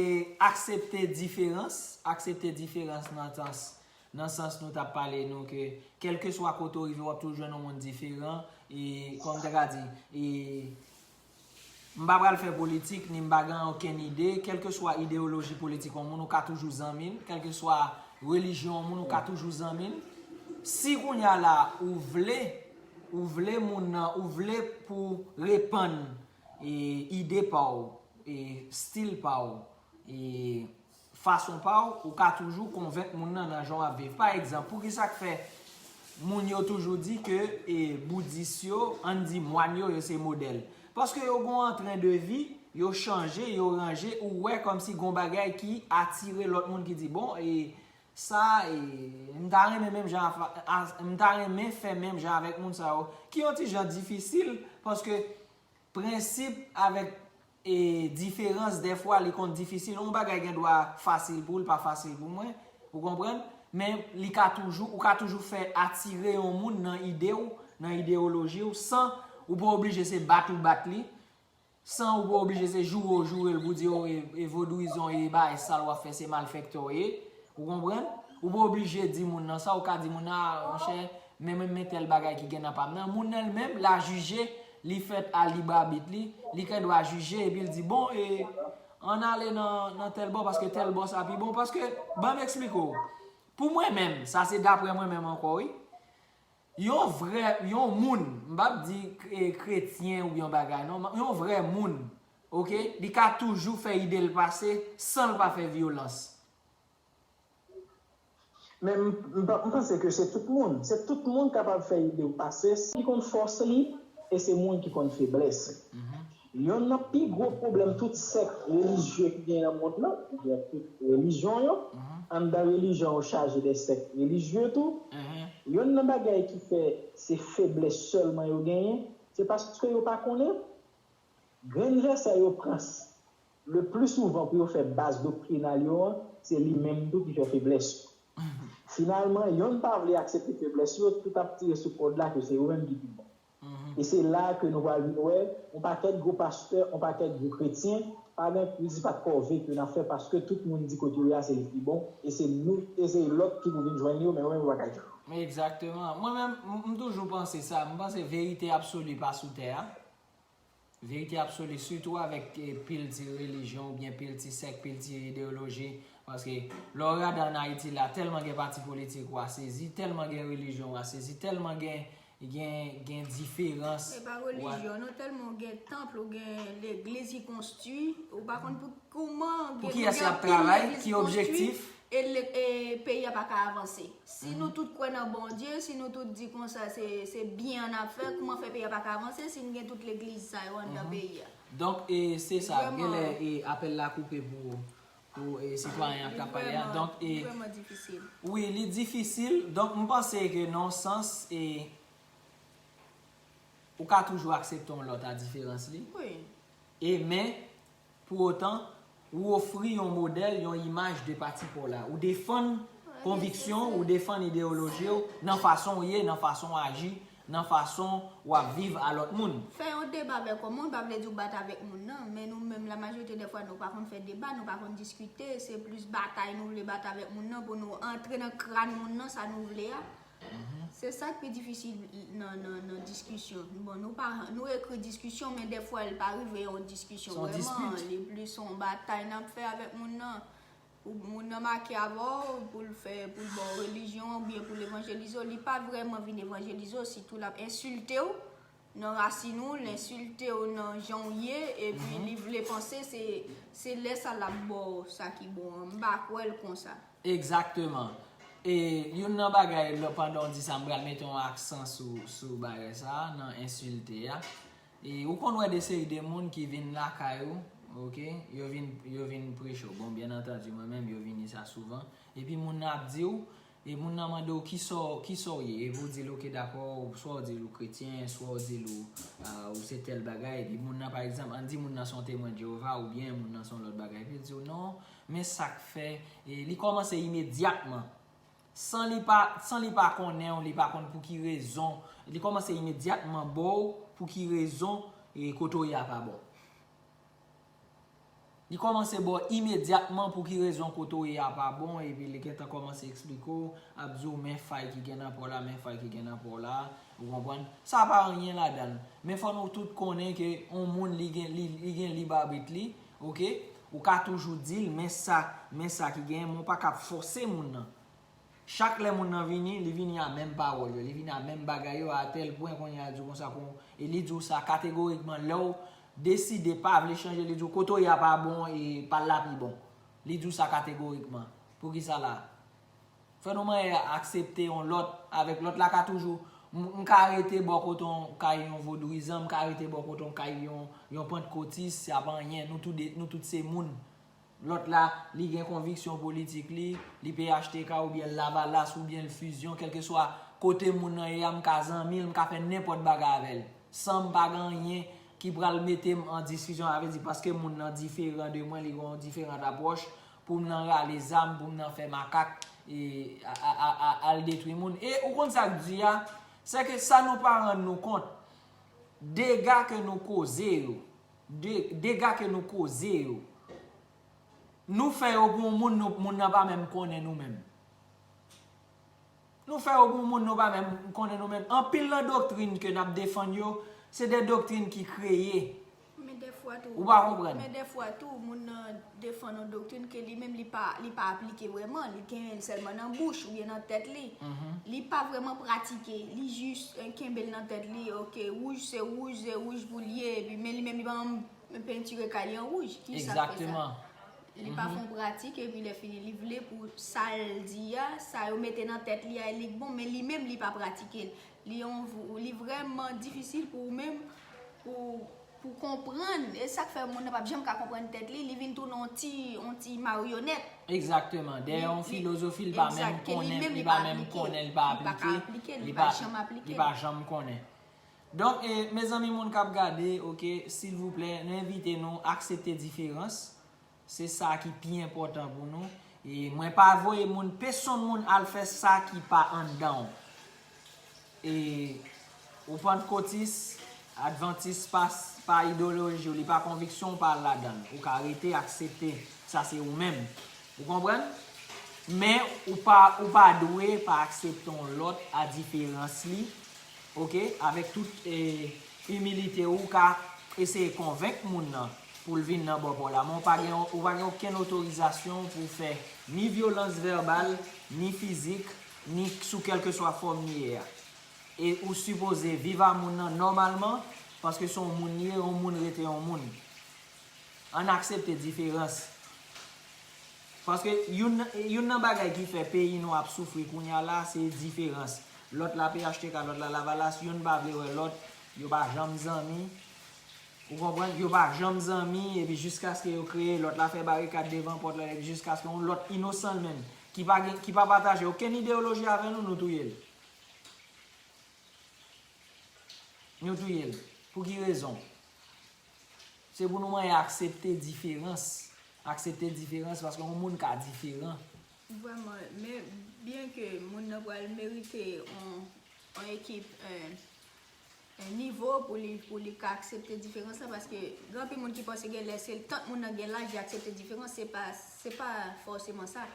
aksepte diferans. Aksepte diferans nan sans, nan sans nou t ap pale nou ke kèlkeswa kote w rive, w ap toujou jwenn yon moun diferan. E, kòm m te ka di, e, m pa pral fè politik, ni m pa gen okenn ide. Kèlkeswa ideyoloji politik yon moun, ou ka toujou zanmi l. Kèlkeswa relijyon yon moun, ou ka toujou zanmi l. Si kounye a la, ou vle, ou vle moun nan, ou vle pou repann, e, ide pa w, e, stil pa w, e, fason pa w, ou ka toujou konvenk moun nan nan jan w ap viv. Pa egzanp, poukisa k fè moun yo toujou di ke, e, boudis yo, ann di mòn yo, yo se modèl? Paske yo gon an tren de vi, yo chanje, yo ranje, ou wè kòmsi gon bagay ki atire lòt moun ki di, bon, e, sa, e, m ta renmen menm jan a, a, m ta renmen fè menm jan avèk moun sa yo. Ki yon ti jan difisil, paske prensip avèk, e, diferans, dèfwa, li konn difisil. Yon bagay gen dwa fasil pou w, li pa fasil pou mwen. Ou konprann? Men li ka toujou, ou ka toujou fè atire yon moun nan ide w, nan ideyoloji w, san ou pa oblije se bat ou bat li, san ou pa oblije se joure w joure l pou di, o, e, e vodouyizan w ye, e bagay sal w ap fè, se malfektè w ye. Ou konprann? Ou pa oblije di moun nan sa, ou ka di moun nan, a, monchè, men mwen, men tèl bagay ki gen nan pa m nan. Moun nan li menm, l a jije, li fèt a lib abit li, li gen dwa jije, epi l di, bon, e, ann ale nan, nan tèl bò, paske tèl bò sa pi bon. Paske, ban m eksplike w. Pou mwen menm, sa se daprè mwen menm ankò, wi. Yon vrè, yon moun, m p ap di, e, kretyen oubyen yon bagay, non, yon vrè moun, oke, li ka toujou fè ide l pase san l pa fè vyolans. Men m, m, m panse ke se tout moun. Se tout moun kapab fè ide w pase si li konn fòs li, e se moun ki konn feblès. Yonn nan pi gwo pwoblèm tout sèk relijye ki gen nan mond lan, oubyen tout relijyon yo, anndan relijyon yo chaje de sèk relijye tou. Yonn nan bagay ki fè se feblès sèlman yo genyen, se paske yo pa konnen grenn vèsè yo pran, le pli souvan pou yo fè baz doktrinal yo an, se li menm tou ki fè feblès yo. Finalman, yonn pa vle aksepte feblès yo, tout ap tire sou kòd la ke se yo menm ki pi bon. E se la ke nou pral vin wè, yon pakèt gwo pastè, yon pakèt gwo kretyen, pa gen plis pa kòve ke n ap fè paske tout moun di kote yo ye a se li ki bon, e se nou, e se lòt ki pou vin jwenn yo, men yo menm yo pa ka jwenn yo. Egzakteman. Mwen menm, m, m toujou panse sa. M panse verite absoli pa sou tè a. Verite absoli, sitou avèk, e, pil ti relijyon oubyen pil ti sèk, pil ti ideyoloji. Paske lè w gade ann Ayiti la, tèlman gen pati politik, w a sezi, tèlman gen relijyon, w a sezi, tèlman gen, gen, gen diferans. E pa relijyon, non, tèlman w gen tanp, ou gen legliz ki konstwi, ou pa konn pou kouman gen, pou kiyès y ap travay, ki objektif. E, e peyi a pa ka avanse. Si nou tout kwè nan Bondye, si nou tout di konsa se, se byen n ap fè, kouman fè peyi a pa ka avanse si n gen tout legliz sa yo anndan peyi a? Donk, e, se sa, genlè, e, apèl la koupe pou, pou, e, sitwayen an k ap pale a. Donk, e, wi, li difisil. Donk, m panse ke nan sans, e, ou ka toujou aksepte yon lòt a diferans li. E men, pou otan, ou ofri yon modèl, yon imaj de pati pa w la. Ou defann konviksyon w, ou defann ideyoloji w nan fason w ye, nan fason w aji, nan fason w ap viv a lòt moun. Fè yon deba avèk yon moun pa vle di w bat avèk moun nan, men nou menm, la majorite dè fwa, nou pa konn fè deba, nou pa konn diskite, se plis batay nou vle bat avèk moun nan pou nou antre nan kràn moun nan, sa nou vle a. Se sa k pi difisil nan, nan, nan diskisyon. Bon, nou pa, nou ekri diskisyon, men dèfwa, li pa rive yon diskisyon vrèman. Li plis yon batay n ap fè avèk moun nan. Ou, moun nan make avè w pou l fè, pou l ba w relijyon an, oubyen pou l evanjelize w. Li pa vrèman vin evanjelize w, sitou l ap ensilte w nan rasin ou, l ensilte w nan jan w ye, epi li vle panse se, se lè sa l ap ba w sa ki bon an. M pa kwè l konsa. Egzakteman. E youn nan bagay, lè, pandan w di sa, m pral mete yon aksan sou, sou bagay sa a, nan ensilte a. E ou konn wè de seri de moun ki vin lakay ou, oke? Yo vin, yo vin preche w. Bon, byen antandi, mwen menm, yo vini sa souvan. Epi moun nan ap di w, E moun nan mande w kisa w, kisa w ye, epi w di l, oke, dakò, swa w di l ou kretyen, swa w di l ou, ah, ou se tèl bagay, epi moun nan, pa egzanp, ann di moun nan se yon Temwen de Jewova, oubyen moun nan se yon lòt bagay, epi l di w, non, men sa k fè, e li kòmanse imedyatman, san li pa, san li pa konnen w, li pa konn pou ki rezon, li kòmanse imedyatman ba w pou ki rezon, e kote w ye a pa bon. Li kòmanse ba w imedyatman pou ki rezon kote w ye a pa bon, epi li gentan kòmanse eksplike w, ap di w, men fay ki gen nan pa w la, men fay ki gen nan pa w la, ou konprann? Sa pa anyen ladan l. Men fò nou tout konnen ke yon moun li gen, li, li gen lib abit li, oke? Ou ka toujou di l, men sa, men sa ki genyen, men w pa ka ap fòse moun nan. Chak lè moun nan vini, li vini a menm pawòl yo, li vini a menm bagay yo, a tèl pwen kounye a di w konsa, kon, e li di w sa kategorikman, lè w deside pa vle chanje, li di w kote w ye a pa bon e pa l la pi bon. Li di w sa kategorikman. Poukisa la? Fè nou manyen aksepte yon lòt avèk lòt la ka toujou, m, m ka rete bò kote yon kay yon vodouyizan, m ka rete bò kote yon kay yon, yon pantkotis, sa pa anyen, nou tout de, nou tout se moun. Lòt la, li gen konviksyon politik li, li P H T K oubyen l Lavalas oubyen l Fusion, kèlkeswa kote moun nan ye a, m ka zanmi l, m ka fè nenpòt bagay avè l. San m pa gen anyen ki pral mete m an diskisyon, sa vle di paske moun nan diferan de mwen, li gen yon diferan apwòch, pou m nan rale zam, pou m nan fè makak, e a, a, a, a, al detwi moun. E ou konn sa k di a, se ke sa nou pa rann nou kont, dega ke nou koze yo, de, dega ke nou koze yo, nou fè yo pou yon moun, nou, moun nan pa menm konnen nou menm. Nou fè yo pou yon moun, nou pa menm konnen nou menm. Anpil nan doktrin ke n ap defann yo, se de doktrin ki kreye. Men dèfwa tou, Ou pa konprann? Men dèfwa tou, moun nan defann yon doktrin ke li menm li pa, li pa aplike vrèman, li genyen l sèlman nan bouch oubyen nan tèt li. Mhm. Li pa vrèman pratike, li jis, eh, kenbe l nan tèt li, oke, wouj se wouj, se wouj pou l ye, epi men li menm li pa janm pentire kay li an wouj. Ki sa k fè sa? Egzakteman. Li pa Mhm. fè yon pratik, epi lè fini, li vle pou sa l di a, sa yo mete nan tèt li a, li k bon, men li menm, li pa pratike l. Li yon vou-, li vrèman difisil pou ou menm, pou, pou konprann. E sa k fè moun nan p ap janm ka konprann tèt li, li vin tounen yon ti, yon ti maryonèt. Egzakteman. Dèyè Li, yon li, filozofi, li pa menm egzak, ke li konnen, menm li li pa pa menm aplike. Konnen, li pa Li pa ka aplike, aplike l, li li pa pa, janm aplike li l. Pa janm konnen. Donk, e, mezanmi, moun k ap gade, oke, silvouplè, nou envite nou aksepte diferans. Se sa ki pi enpòtan pou nou. E mwen pa voye moun, pesonn moun al fè sa ki pa anndan w. E ou pantkotis, advantis pa, pa ideyoloji w, li pa konviksyon w, pa al ladan l. Ou ka rete aksepte, sa se ou menm. Ou konprann? Men ou pa, ou pa dwe pa aksepte yon lòt a diferans li, oke? Avèk tout, e, imilite ou, ou ka eseye konvenk moun nan pou l vin nan bò pa w la. Men ou pa gen, ou pa gen okenn otorizasyon pou w fè ni vyolans vèbal, ni fizik, ni sou kèlkeswa fòm li ye a. E ou sipoze viv a moun nan nòmalman, paske se yon moun li ye, yon moun rete yon moun. Ann aksepte diferans. Paske youn, youn nan bagay ki fè peyi nou ap soufri kounye a la, se diferans. Lòt la P H T K, lòt la Lavalas, youn pa vle wè lòt, yo pa janm zanmi. Ou konprann? Yo pa janm zanmi, epi jiskaske yo kreye, lòt la fè barikad devan pòt la, epi jiskaske yon lòt inosan l menm, ki pa gen, ki pa pataje okenn ideyoloji avè nou, nou touye l. Nou touye l. Pou ki rezon? Se pou nou manyen aksepte diferans. Aksepte diferans, paske yon moun ka diferan. Vrèman, men byen ke moun nan pral merite yon, yon ekip, yon, yon nivo pou li, pou li ka aksepte diferans la, paske gen anpil moun ki panse gen lè se tank moun nan gen laj, li aksepte diferans, se pa, se pa fòseman sa.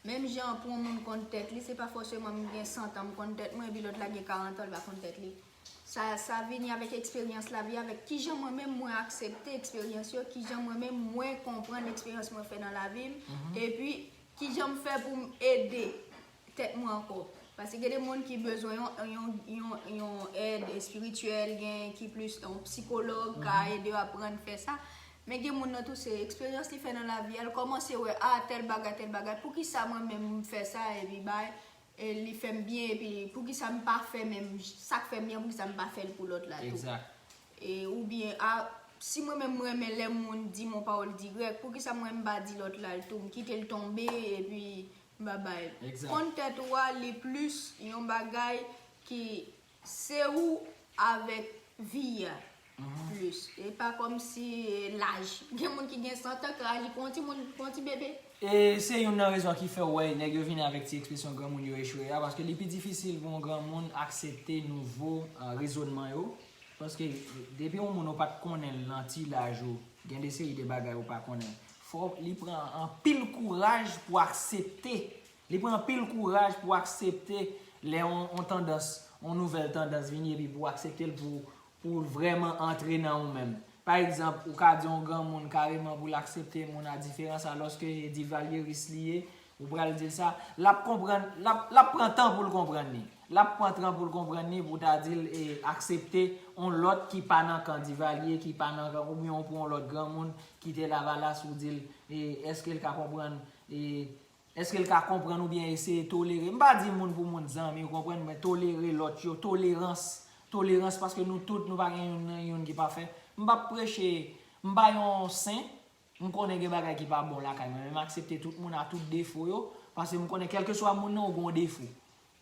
Menm jan pou yon moun konn tèt li, se pa fòseman m gen san tan m konn tèt mwen, epi lòt la gen karant an, li pa konn tèt li. Sa, sa vini avèk eksperyans lavi, avèk kijan mwen menm mwen aksepte eksperyans yo, kijan mwen menm mwen konprann eksperyans mwen fè nan lavi m, Mhm. epi kijan m fè pou m ede tèt mwen ankò. Paske gen de moun ki bezwen yon, yon, yon, yon èd espirityèl, gen ki plis yon psikològ ka Mhm. ede yo aprann fè sa. Men gen moun nan tou, se eksperyans li fè nan lavi a, l kòmanse wè, a, tèl bagay, tèl bagay, poukisa mwen menm m fè sa, epi bay, e li fè m byen, epi poukisa m pa fè menm, sa k fè m byen, poukisa m pa fè l pou lòt la tou? Egzak. E, oubyen, a, si mwen menm m renmen lè moun di m yon pawòl dirèk, poukisa mwen m pa di lòt la l tou, m kite l tonbe, epi Babay. Konn tèt ou a, li plis yon bagay ki se ou avèk vi a plis. E pa kòmsi laj. Gen moun ki gen san tan k aji kon ti moun, kon ti bebe. E se youn nan rezon ki fè w wè nèg yo vini avèk ti ekspresyon granmoun yo echwe a, paske li pi difisil pou yon granmoun aksepte nouvo rezònman yo. Paske depi yon moun ou pa t konnen l nan ti laj ou, gen de seri de bagay ou pa konnen. Fò li pran anpil kouraj pou aksepte. Li pran anpil kouraj pou aksepte lè yon, yon tandans, yon nouvèl tandans vini epi pou aksepte l pou, pou l vrèman antre nan ou menm. Pa egzanp, ou ka di yon granmoun kareman pou l aksepte moun a diferans alòske e divalyeris li ye, ou pral di l sa, l ap konprann, l ap, l ap pran tan pou l konprann li. L ap pran tan pou l konprann li pou ta di l e aksepte yon lòt ki pa nan kan Divalye, ki pa nan kan, oubyen ou pran yon lòt granmoun ki te Lavalas ou di l e èske l ka konprann e èske l ka konprann oubyen eseye tolere. M pa di moun pou moun zanmi, ou konprann, men tolere lòt yo, tolerans, tolerans paske nou tout nou pa gen youn nan youn ki pafè. M pa preche, m pa yon sen, M konnen gen bagay ki pa bon lakay mwen, men m aksepte tout moun a tout defo yo, paske m konnen kèlkeswa moun nan ou gon defo.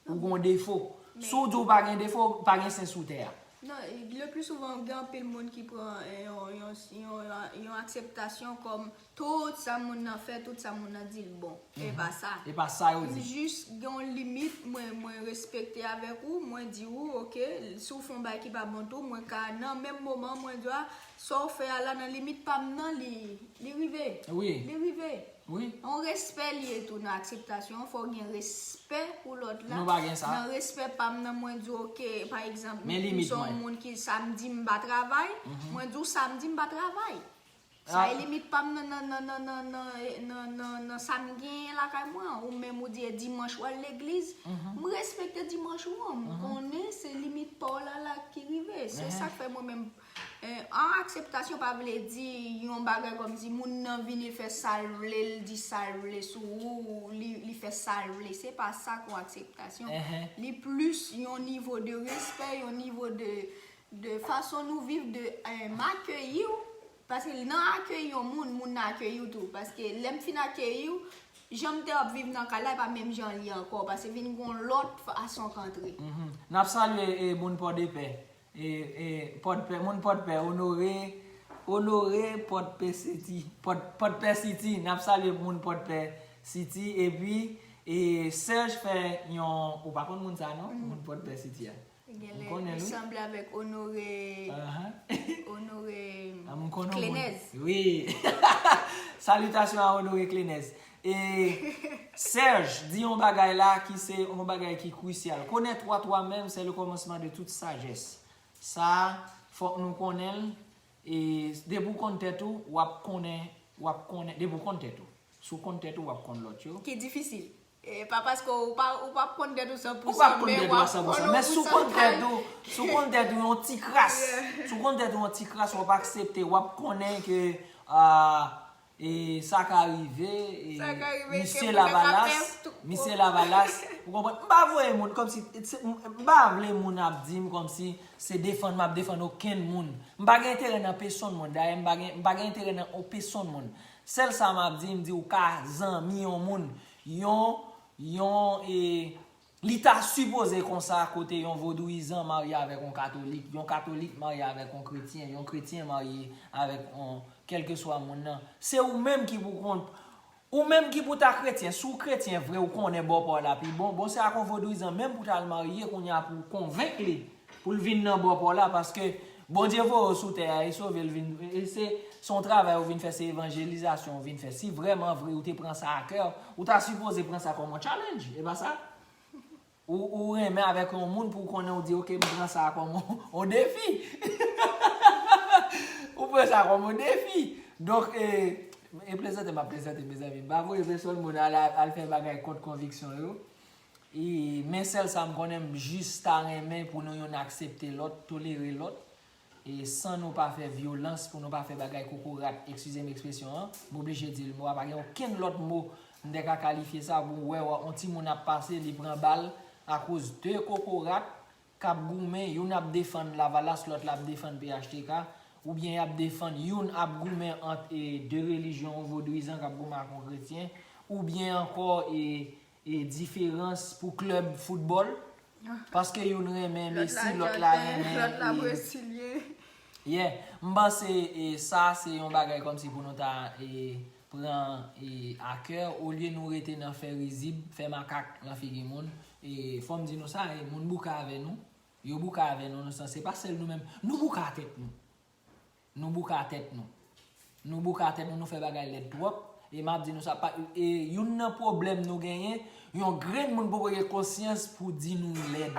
Ou gon defo. Si w di w pa gen defo, pa gen sens sou tè a. Non, le plus souvent gen anpil moun ki pran eh, yon, yon, yon, yon akseptasyon kòm tout sa moun nan fè, tout sa moun nan di l bon. E pa sa. E pa sa yo di. M jis gen yon limit mwen, mwen respekte avèk ou, mwen di ou, oke, si w fè yon bagay ki pa bon tou, mwen ka nan menm moman mwen di w a, sa w fè a la nan limit pa m nan li, li rive. Wi. Li rive. Wi. Yon respè li ye tou nan akseptasyon an, fò w gen respè pou lòt la. Nou pa gen sa. Nan respè pa m nan mwen di w, oke, pa egzanp, m se yon moun ki samdi m pa travay, mwen di w samdi m pa travay. Sa e limit pa m nan, nan, nan, nan, nan, nan, nan, nan, nan sa m genyen lakay mwen an. Ou menm ou di e dimanch w al legliz. M respekte dimanch ou an. M konnen se limit pa w la la ki rive. Se sa k fè mwen menm, eh, an akseptasyon pa vle di yon bagay kòmsi moun nan vini fè sa l vle, l di sa l vle sou ou, li, li fè sa l vle. Se pa sa k yon akseptasyon. Li plis yon nivo de respè, yon nivo de de fason nou viv, de eh, m akeyi w, paske nan akeyi yon moun, moun nan akeyi w tou, paske lè m fin akeyi w, jan m te ap viv nan kay la e pa menm jan l ye ankò, paske vin gon lòt fason k antre. N ap salye eh, moun Pòdepè, eh, eh, Pòdpè, moun Pòdpè, Onore, Onore Pòdpè City, Pòd, Pòdpè City, n ap salye moun Pòdpè City, epi eh, Serge fè yon, ou pa konn moun sa non, moun Pòdpè City a. Genlè li sanble avèk Onore, Onore Klenèz. Wi. Salitasyon a Onore Klenèz. E Serge di yon bagay la ki se yon bagay ki krisyal. Connais-toi toi-même, c'est le commencement de toute sagesse. Sa, fòk nou konnen l. E depi w konn tèt ou, w ap konnen, w ap konnen, depi w konn tèt ou. Si w konn tèt ou, w ap konn lòt yo. Ki difisil. E pa paske ou pa, ou p ap konn tèt ou san pou san, men w ap konn ou pou san kay. Si w konn tèt ou yon ti kras, si w konn tèt ou yon ti kras, w ap aksepte, w ap konnen ke ah, e sa ka rive, e misye Lavalas, misye Lavalas, ou konprann? M pa voye moun kòmsi, m pa vle moun ap di m kòmsi se defann m ap defann okenn moun. M pa gen enterè nan pèsonn moun, dayè m pa gen, m pa gen enterè nan pèsonn moun. Sèl sa m ap di, m di ou ka zanmi yon moun, yon, yon, e, li ta sipoze konsa kote yon vodouyizan marye avèk yon katolik, yon katolik marye avèk yon kretyen, yon kretyen marye avèk yon kèlkeswa moun nan. Se ou menm ki pou konn, ou menm ki pou ta kretyen. Si w kretyen vre, ou konnen bò pa w la pi bon, bon se ak yon vodouyizan menm pou ta al marye kounye a pou w konvenk li pou l vin nan bò pa w la, paske Bondye voye w sou tè a, e sove l vin, e se, se yon travay ou vin fè, se evanjelizasyon ou vin fè. Si vrèman vre ou te pran sa a kè, ou ta sipoze pran sa kòm yon challenge, e pa sa? Ou, ou renmen avèk yon moun pou w konnen ou di, oke, m pran sa a kòm yon, yon defi. Ou pran sa kòm yon defi. Donk, e, e plezante, m ap plezante, mezanmi. M pa voye pèsonn moun al, al fè bagay kont konviksyon yo. E, men sèl sa m konnen, m jis ta renmen pou nou youn aksepte lòt, tolere lòt, e san nou pa fè vyolans, pou nou pa fè bagay kokorat, eskize m ekspresyon an, m oblije di l mo a, pa gen okenn lòt mo m te ka kalifye sa, pou w wè yon timoun ap pase, li pran bal akoz de kokorat k ap goumen, youn ap defann Lavalas, lòt la ap defann P H T K, oubyen y ap defann, youn ap goumen ant, e, de relijyon, yon vodouyizan k ap goumen ak yon kretyen, oubyen ankò, e, e diferans pou klèb foutbòl. Paske youn renmen Messi, lòt la renmen, lòt la e, brezilyen. Yeah, m panse e, sa se yon bagay kòmsi pou nou ta e, pran e, a kè, olye nou rete nan fè rizib, fè makak nan figi moun. E fò m di nou sa, e, moun bouke avè nou, yo bouke avè nou nan sans, se pa sèl nou menm, nou bouke a tèt nou. Nou bouke a tèt nou. Nou bouke a tèt nou, nou fè bagay lèd twòp. E m ap di nou sa, pa, e youn nan pwoblèm nou genyen, yon grenn moun poko gen konsyans pou di nou lèd.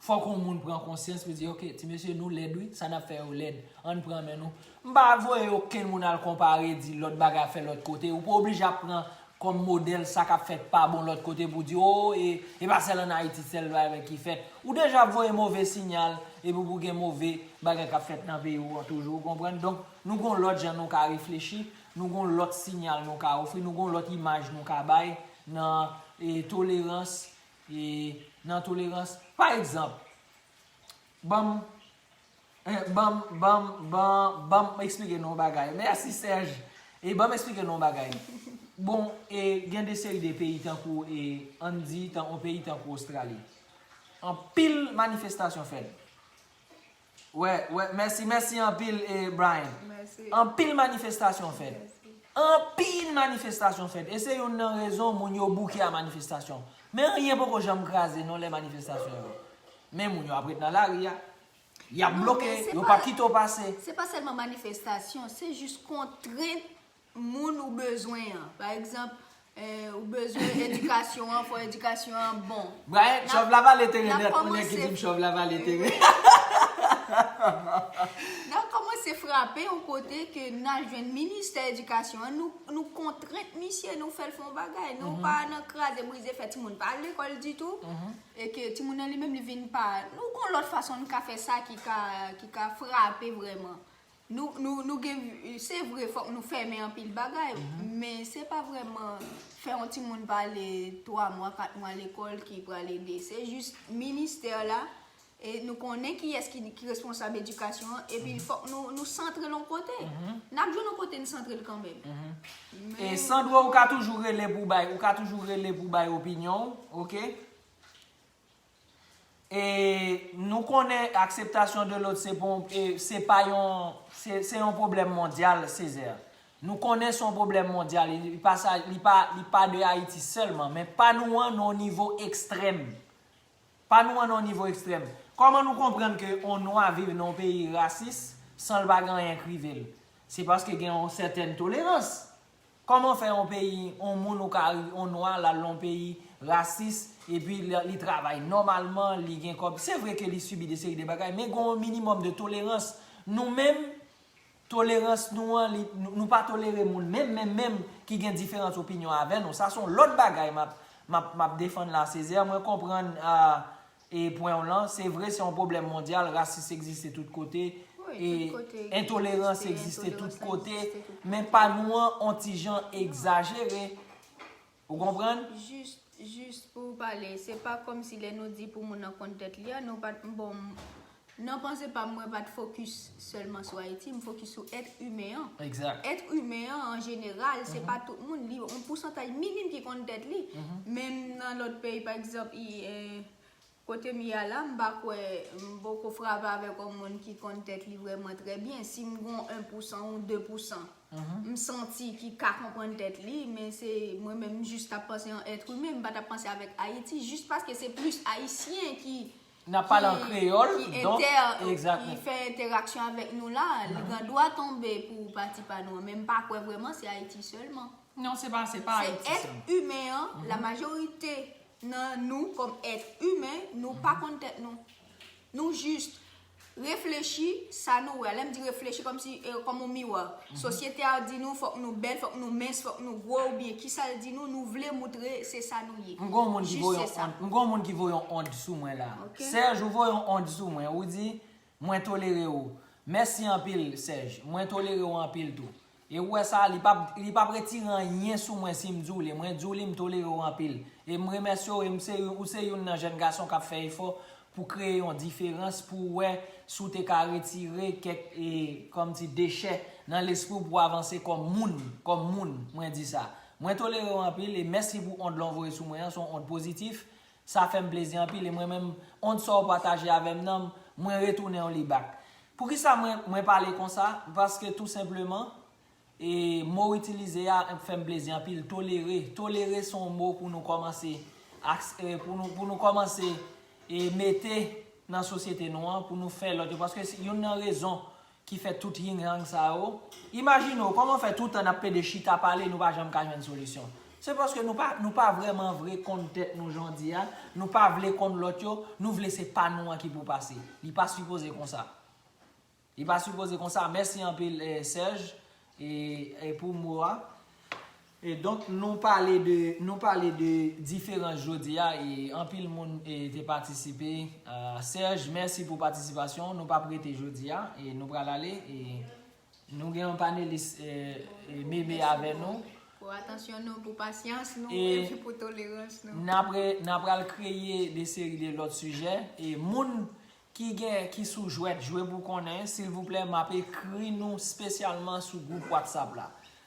Fòk yon moun pran konsyans pou di, ok, ti mesye, nou lèd wi, sa n ap fè yo lèd. Ann pran men nou. M pa voye okenn moun al konpare, di lòt bagay ap fè lòt kote. Ou pa oblije ap pran kòm modèl sa k ap fèt pa bon lòt kote pou di, o, e, e pa sèl ann Ayiti, sèl bagay ki fèt. Ou deja voye move siyal, epi pou gen move bagay k ap fèt nan peyi w an toujou, ou konprann? Donk, nou gon lòt jan nou ka reflechi, nou gon lòt siyal nou ka ofri, nou gon lòt imaj nou ka bay nan e, tolerans, e, nan tolerans. Pa egzanp, ban m, eh, ban m, ban m, ban, ban m eksplike nou yon bagay. Mèsi, Serge. E ban m eksplike nou yon bagay. Bon, e, gen de seri de peyi tankou, e, ann di, tan, yon peyi tankou Ostrali. Anpil manifestasyon fèt. Wè, wè, mèsi, mèsi anpil, e, Brian. Mèsi. Anpil manifestasyon fèt. Mèsi. Anpil manifestasyon fèt. E se youn nan rezon moun yo bouke a manifestasyon. Men anyen poko janm kraze non lè manifestasyon yo. Men moun yo ap ret nan lari a. Y ap bloke, yo p ap kite w pase. Non, men se pa, se pa sèlman manifestasyon, se jis kontrent moun ou bezwen an. Pa egzanp, eh, ou bezwen edikasyon an, fò edikasyon an bon. Brian, chòv la vale teren nèt, moun ki di m chòv la vale teren. N ap kòmanse frape yon kote ke n al jwenn ministè edikasyon an, nou, nou kontrent misye, nou fè l fè yon bagay. Nou pa nan kraze, brize, fè timoun pa al lekòl ditou. E ke timoun nan li menm, li vin pa. Nou gon lòt fason nou ka fè sa ki ka, ki ka frape vrèman. Nou, nou, nou gen, se vre, fòk nou fèmen anpil bagay, men se pa vrèman fè yon timoun pa ale twa mwa, kat mwa lekòl ki pral ede. Se jis ministè la, e nou konnen kiyès ki, ki responsab edikasyon an, epi fòk nou, nou santre l yon kote. N ap jwenn yon kote n santre l kanmenm. E Sandro, ou ka toujou rele pou bay, ou ka toujou rele pou bay opinyon w, oke? E nou konnen akseptasyon de lòt se pa yon, e, se pa yon, se, se yon pwoblèm mondyal, Césaire. Nou konnen se yon pwoblèm mondyal. Li, li pa sa, li pa, li pa de Ayiti sèlman, men pa nou an nan yon nivo ekstrèm. Pa nou an nan yon nivo ekstrèm. Kòman nou konprann ke yon nwa viv nan yon peyi rasis san l pa gen anyen k rive l? Se paske gen yon sètèn tolerans. Kòman fè yon peyi, yon moun ou ka ri, yon nwa, l al nan yon peyi rasis, epi li, li travay nòmalman, li gen kòb. Se vre ke li sibi de seri de bagay, men gen yon minimòm de tolerans. Nou menm, tolerans nou an, li, nou, nou pa tolere moun menm, menm, menm ki gen diferans opinyon avè nou. Sa se yon lòt bagay m ap, m ap, m ap defann la, Césaire. Mwen konprann, a, e pwen w lan, se vre, se yon pwoblèm mondyal, rasis egziste tout kote, e entolerans egziste tout kote, men pa nou an on ti jan egzajere. Ou konprann? Jis, jis pou w pale, se pa kòmsi lè nou di pou moun nan konn tèt li a, nou pa t, bon, nan panse pa m, mwen pa t fokis sèlman sou Ayiti, m fokis sou èt imen an. Èt imen an, an jeneral, se pa tout moun, li yon pousantaj minim ki konn tèt li. Menm nan lòt peyi, pa egzanp, i, e, kote m ye a la, m pa kwè, m poko frape avèk yon moun ki konn tèt li vrèman trè byen. Si m gon en pousan ou de pousan, m santi ki ka konprann tèt li, men se mwen menm, m jis t ap panse an èt imen, m pa t ap panse avèk Ayiti, jis paske se plis Ayisyen ki, n ap pale an kreyòl, ki entè-, ki fè entèraksyon avèk nou la, li gen dwa tonbe pou pati pa nou an, men m pa kwè vrèman se Ayiti sèlman. Non, se pa, se pa Ayiti sèlman. Se èt imen an, la majorite nan nou, kòm èt imen, nou pa konn tèt nou. Nou jis reflechi sa nou wè. Lè m di reflechi, kòmsi, e, kòm yon miwa. Sosyete a di nou fòk nou bèl, fòk nou mens, fòk nou gwo, oubyen kisa l di nou, nou vle moutre se sa nou ye. M gon moun ki voye yon ond, m gon moun ki voye yon ond sou mwen la. Serge, ou voye yon ond sou mwen, ou di, mwen tolere w. Mèsi anpil, Serge. Mwen tolere w anpil tou. E ou wè sa, li p ap, li p ap retire anyen sou mwen si m di w li. Mwen di w li, m tolere w anpil. E m remèsye w, e m se, ou se youn nan jèn gason k ap fè efò pou kreye yon diferans, pou w wè si w te ka retire kèk, e, kòmsi dechè nan lespri w pou w avanse kòm moun, kòm moun, mwen di sa. Mwen tolere w anpil e mèsi pou ond lan w voye sou mwen an, se yon ond pozitif. Sa fè m plezi anpil e mwen menm, ond sa w pataje avè m nan, mwen retounen w li back. Poukisa mwen, mwen pale konsa? Paske tou senpleman, e mo w itilize a fè m plezi anpil, tolere. Tolere se yon mo pou nou kòmanse, pou nou, pou nou kòmanse e mete nan sosyete nou an, pou nou fè lòt yo. Paske youn nan rezon ki fè tout ying yang sa yo. Imajine w, kòman fè tout tan n ap pede chita pale, nou pa janm ka jwenn solisyon? Se paske nou pa, nou pa vrèman vre konn tèt nou jan w di a, nou pa vle konn lòt yo, nou vle se pa nou an ki pou pase. Li pa sipoze konsa. Li pa sipoze konsa. Mèsi anpil, eh, Serge, e, e pou mo a. E donk, nou pale de, nou pale de diferans jodi a, e anpil moun, e, te patisipe. Ah, Serge, mèsi pou patisipasyon w. Nou p ap rete jodi a, e nou pral ale, e nou gen yon panelis, e, e, Meme avè nou. Pou atansyon nou, pou pasyans nou, e epi pou tolerans nou. N ap re-, n ap pral kreye de seri de lòt sijè, e moun ki gen, ki sou jwèt, jwe pou konnen, silvouplè, m ap ekri nou espesyalman sou gwoup WhatsApp la.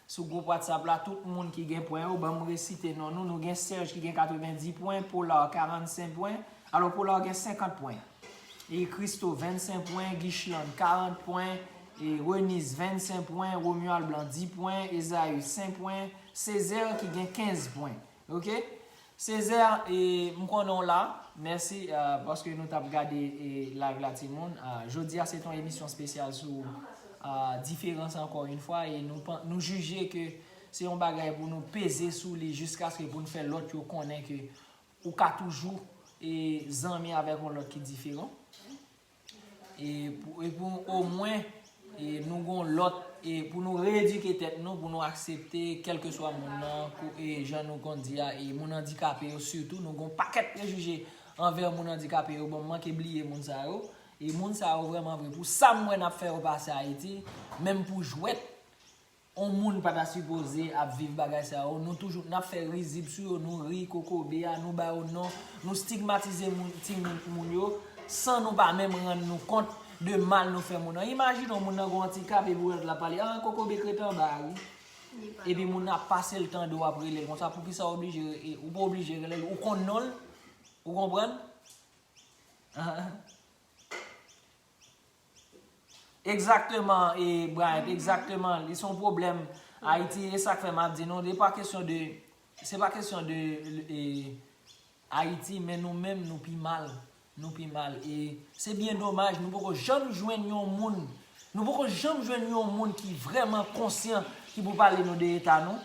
Sou gwoup WhatsApp la, tout moun ki gen pwen yo, ban m resite non nou. Nou gen Serge ki gen katrevenndis pwen, Polar karannsenk pwen. Alò, Polar gen senkant pwen. E Christo, vennsenk pwen, Guichland, karant pwen, e Renise, vennsenk pwen, Romuald Blanc, dis pwen, Esaü, senk pwen, Césaire ki gen kenz pwen. Ok? Césaire, e, m konnen w la. Mèsi, eh, paske nou t ap gade, e, live la, timoun. Ah, jodi a, se t on emisyon espesyal sou, ah, diferans, ankò yon fwa, e nou, pan- nou jije ke se yon bagay pou nou peze sou li jiskaske pou n fè lòt yo konnen ke ou ka toujou, e, zanmi avèk yon lòt ki diferan. E pou, e pou omwen, e nou gon lòt, e pou nou reyedike tèt nou, pou nou aksepte kèlkeswa moun nan, ko- e jan nou konn di a, e moun andikape yo sitou, nou gon pakèt prejije anvè moun andikape yo. Bon, m manke bliye moun sa yo. E moun sa yo vrèman vre, pou sa m wè n ap fè yo pase Ayiti, menm pou jwèt, on moun pa ta sipoze ap viv bagay sa yo. Nou toujou, n ap fè rizib sou yo, nou ri kokobe a, nou ba yo non, nou stigmatize moun, timoun moun yo, san nou pa menm rann nou kont de mal nou fè moun nan. Imajine yon moun nan gon andikap epi w wè l ap pale, ah, kokobe krete anba a, wi. Epi moun nan ap pase l tande w ap rele l konsa, poukisa w oblije, e, ou pa oblije rele l, ou konn non l, ou konprann? Egzakteman, e, Brian, egzakteman, li se yon pwoblèm Ayiti, e sa k fè m ap di nou, li pa kesyon de, se pa kesyon de, e, Ayiti, men nou menm, nou pi mal, nou pi mal, e se byen domaj, nou poko janm jwenn yon moun, nou poko janm jwenn yon moun ki vrèman konsyan, ki pou pale nou de eta nou.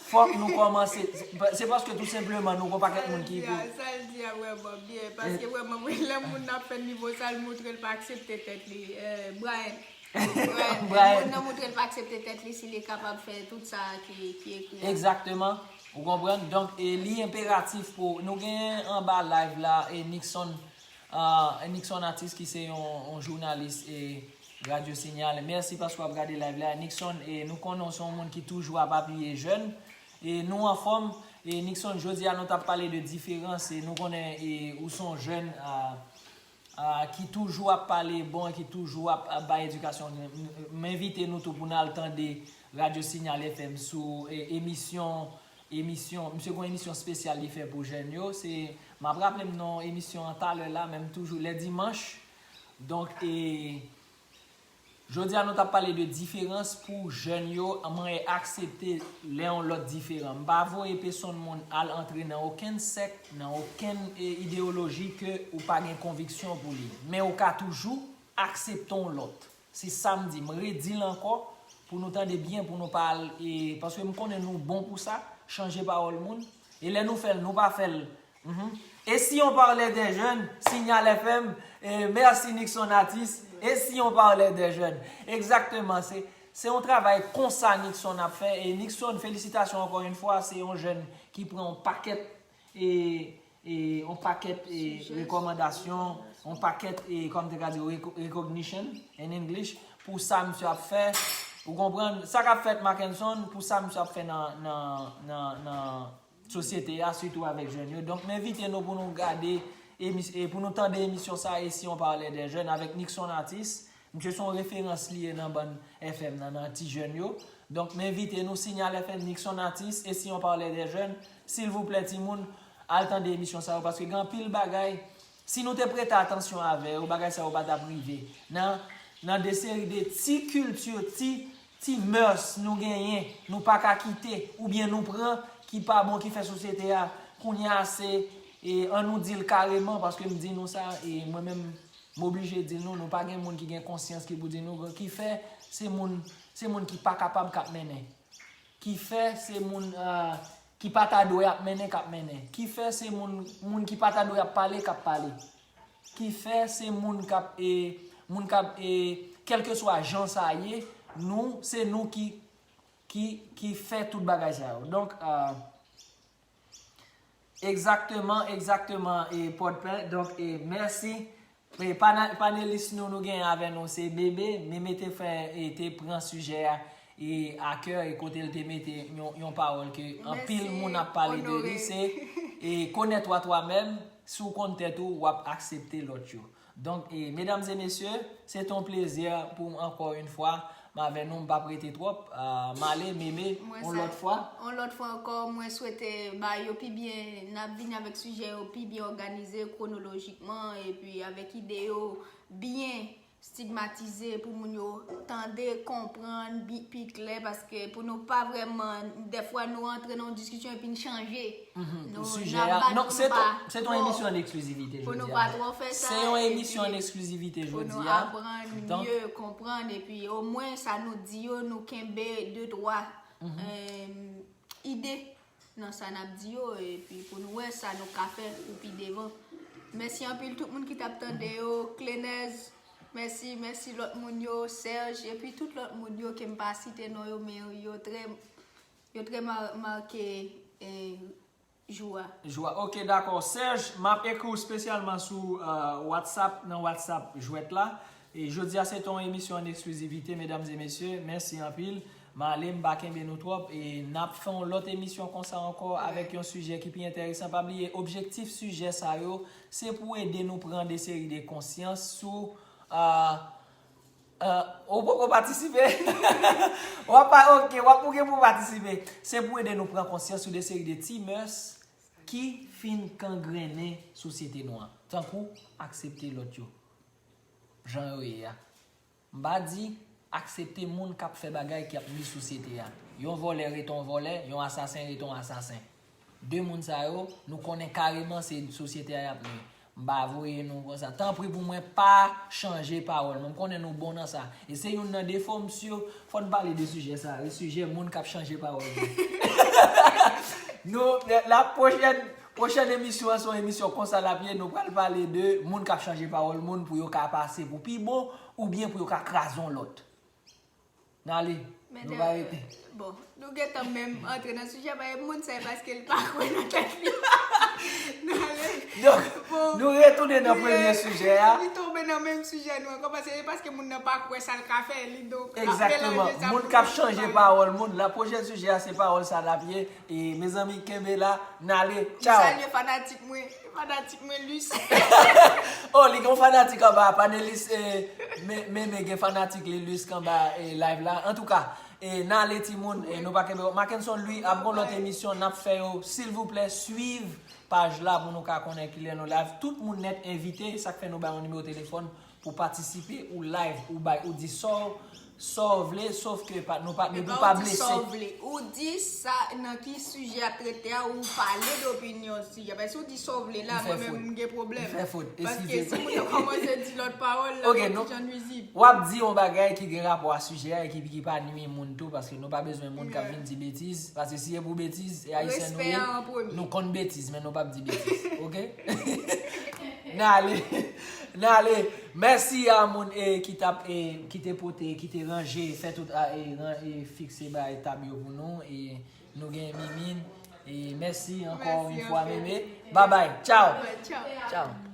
Fòk nou kòmanse, se, se paske tou senpleman nou gon pakèt moun ki pou. Sa l di a, sa l di a vrèman byen, paske vrèman, mwen, lè moun nan ap fè nivo sa, l montre l pa aksepte tèt li. Eh, Brian. Brian, Brian. Moun nan montre l pa aksepte tèt li, si li kapab fè tout sa ki, ki ekri a. Egzakteman. Ou konprann? Donk, e, li enperatif pou, nou gen anba live la, e, Nixon, ah, Nixon Atis ki se yon, yon jounalis, e, Radyo Sinyal. Mèsi paske w ap gade live la. Nixon, e, nou konnen w se yon moun ki toujou ap apiye jèn. E, nou anfòm. E, Nixon, jodi a nou t ap pale de diferans. E, nou konnen, e, ou se yon jèn, ah, ah, ki toujou ap pale bon, ki toujou ap, ap bay edikasyon. M, m, m envite nou tou pou n al tande Radyo Sinyal F M sou, e, emisyon, emisyon, misye gon emisyon espesyal li fè pou jèn yo. Se, m ap raple m non emisyon an talè la, men m toujou lè dimanch. Donk, e, jodi a nou t ap pale de diferans pou jèn yo, manyè aksepte lè yon lòt diferan. M pa voye pèsonn moun al antre nan okenn sèk, nan okenn, e, ideyoloji ke ou pa gen konviksyon pou li. Men ou ka toujou aksepte yon lòt. Se sa m di, m redi l ankò, pou nou tande byen, pou nou pa al, e, paske m konnen nou bon pou sa, chanje pawòl moun. E lè nou fè l, nou pa fè l. Mhm. Et si on parlait des jeunes, Signal F M, e, mèsi Nixon Atis, et si on parlait des jeunes. Egzakteman, se, se yon travay konsa Nixon ap fè. E Nixon, felisitasyon ankò yon fwa, se yon jèn ki pran yon pakèt, e, e, yon pakèt, e, rekòmandasyon, yon pakèt, e, kòm te ka di, reco-, recognition in English, pou sa misye ap fè. Ou konprann? Sa k ap fèt Mackenson, pou sa misye ap fè nan, nan, nan, nan sosyete a, sitou avèk jèn yo. Donk, m envite nou pou nou gade, emis-, e pou nou tande emisyon sa, Et si on parlait des jeunes, avèk Nixon Atis. Misye se yon referans li ye nan bann F M nan, nan ti jèn yo. Donk, m envite nou, Signal F M, Nixon Artiste, et si on parlait des jeunes, silvouplè, timoun, al tande emisyon sa yo, paske gen anpil bagay, si nou te prete atansyon avè yo, bagay sa yo pa t ap rive. Nan, nan de seri de ti kilti, ti, ti mœurs nou genyen, nou pa ka kite, oubyen nou pran, ki pa bon, ki fè sosyete a, kounye a se, e, an nou di l kareman, paske m di nou sa, e mwen menm, m oblije di nou, nou pa gen moun ki gen konsyans ki pou di nou, ki fè se moun, se moun ki pa kapab k ap mennen. Ki fè se moun, ah, ki pa ta dwe ap mennen k ap mennen. Ki fè se moun, moun ki pa ta dwe ap pale k ap pale. Ki fè se moun k ap, e, moun k ap, e, kèlkeswa jan sa ye, nou, se nou ki, ki, ki fè tout bagay sa yo. Donk, ah, egzakteman, egzakteman, e, Pòdpè. Donk, e, mèsi. E, pana-, panelis nou, nou genyen avè nou, se Bebe. Bebe te fè, e, te pran sijè a, e, a kè, e kote l te mete yon, yon pawòl ke anpil moun ap pale de li, se, e, connais-toi toi-même, si w konn tèt ou, w ap aksepte lòt yo. Donk, e, medam e mesye, se te yon plezi pou m ankò yon fwa, m avè nou, m p ap rete twòp, ah, m ale, Bebe, yon lòt fwa. Yon lòt fwa ankò, mwen swete ba yo pi byen, n ap vini avèk sijè yo pi byen òganize kwonolojikman, epi avèk ide yo byen stigmatize pou moun yo tande, konprann, bi-, pi klè, paske pou nou pa vrèman, dèfwa nou antre nan yon diskisyon epi n chanje. Mhm, sijè a. Non, se yon, se yon emisyon an eksklizivite jodi a. Pou nou pa twò fè sa, se yon emisyon an eksklizivite jodi a. Pou nou aprann mye konprann, epi omwen sa nou di yo, nou kenbe de, twa, em, ide nan sa n ap di yo, epi pou nou wè sa nou ka fè pou pi devan. Mèsi anpil tout moun ki t ap tande yo, Klenèz, mèsi, mèsi lòt moun yo, Serge, epi tout lòt moun yo ke m pa site non yo, men yo trè, yo trè ma-, make, e, jou a. Jou a. Ok, dakò. Serge, m ap ekri w espesyalman sou, euh, WhatsApp, nan WhatsApp jwèt la. E jodi a, se te yon emisyon an eksklizivite, medam e mesye. Mèsi anpil. M ale, m pa kenbe nou twòp. E n ap fè yon lòt emisyon konsa ankò avèk yon sijè ki pi enteresan. Pa bliye, objektif sijè sa yo, se pou ede nou pran de seri de konsyans sou, euh, euh, ou poko patisipe? W ap pa, ok, w ap, ou gen pou w patisipe. Se pou ede nou pran konsyans sou de seri de ti mœurs ki fin kangrennen sosyete nou an. Tankou aksepte lòt yo jan yo ye a. M pa di aksepte moun k ap fè bagay ki ap nui sosyete a. Yon vòlè rete yon vòlè, yon asasen rete yon asasen. De moun sa yo, nou konnen kareman se sosyete a y ap nui. M pa voye nou konsa. Tanpri pou mwen, pa chanje pawòl mwen. M konnen nou bon nan sa. E se youn nan defo m, si fò n pale de sijè sa. E sijè moun k ap chanje pawòl mwen. Nou, la pwochèn, pwochèn emisyon an, se yon emisyon konsa l ap ye. Nou pral pale de moun k ap chanje pawòl moun pou yo ka pase pou pi bon, oubyen pou yo ka kraze yon lòt. N ale. Nou pa rete. Bon, nou gentan menm antre nan sijè, paske moun sa, e paske l pa kwè nan tèt li. N ale. Donk, nou retounen nan premye sijè a. Li tonbe nan menm sijè nou ankò, paske, e paske moun nan pa kwè sa l ka fè, li donk, l ap melanje sa. Egzakteman. Moun k ap chanje pawòl moun. La pwochèn sijè a, se pawòl sa l ap ye. E, mezanmi, kenbe la. N ale. Tchaw. M salye fanatik mwen. Fanatik mwen, Luce. Oh, li gen yon fanatik anba, panelis, e, men, men, men gen fanatik li, Luce, anba, e, live la. Antouka, e, n ale timoun, e, nou pa kenbe. Mackenson Louis ap gon lòt emisyon, n ap fè yo. Silvouplè, swiv paj la pou nou ka konnen kilè nou live. Tout moun nèt envite, sa k fè nou ba yon nimewo telefòn pou patisipe, ou live, ou bay, ou di sa w, sa w vle, sof ke pa, nou pa, nou pa blese. Ou di sa w vle. Ou di sa nan ki sijè ap trete a, ou pale de opinyon sijè. Paske si w di sa w vle la, mwen menm m gen pwoblèm. M fè fot. Paske si moun yo kòmanse di lòt pawòl la, yon ti jan nwizib. W ap di yon bagay ki gen rapò a sijè a e ki, ki pa nui moun tou, paske nou pa bezwen moun k ap vin di betiz. Paske si e pou betiz, e ayisyen nou ye, nou konn betiz, men nou p ap di betiz. Ok? N ale. N ale. Mèsi a moun, e, ki t ap, e, ki te pote, ki te ranje, fè tout, a, e, ran-, e, fikse bay tab yo pou nou. E nou gen Mimine. E mèsi ankò yon fwa, Mimi. Babay. Tchaw. Tchaw.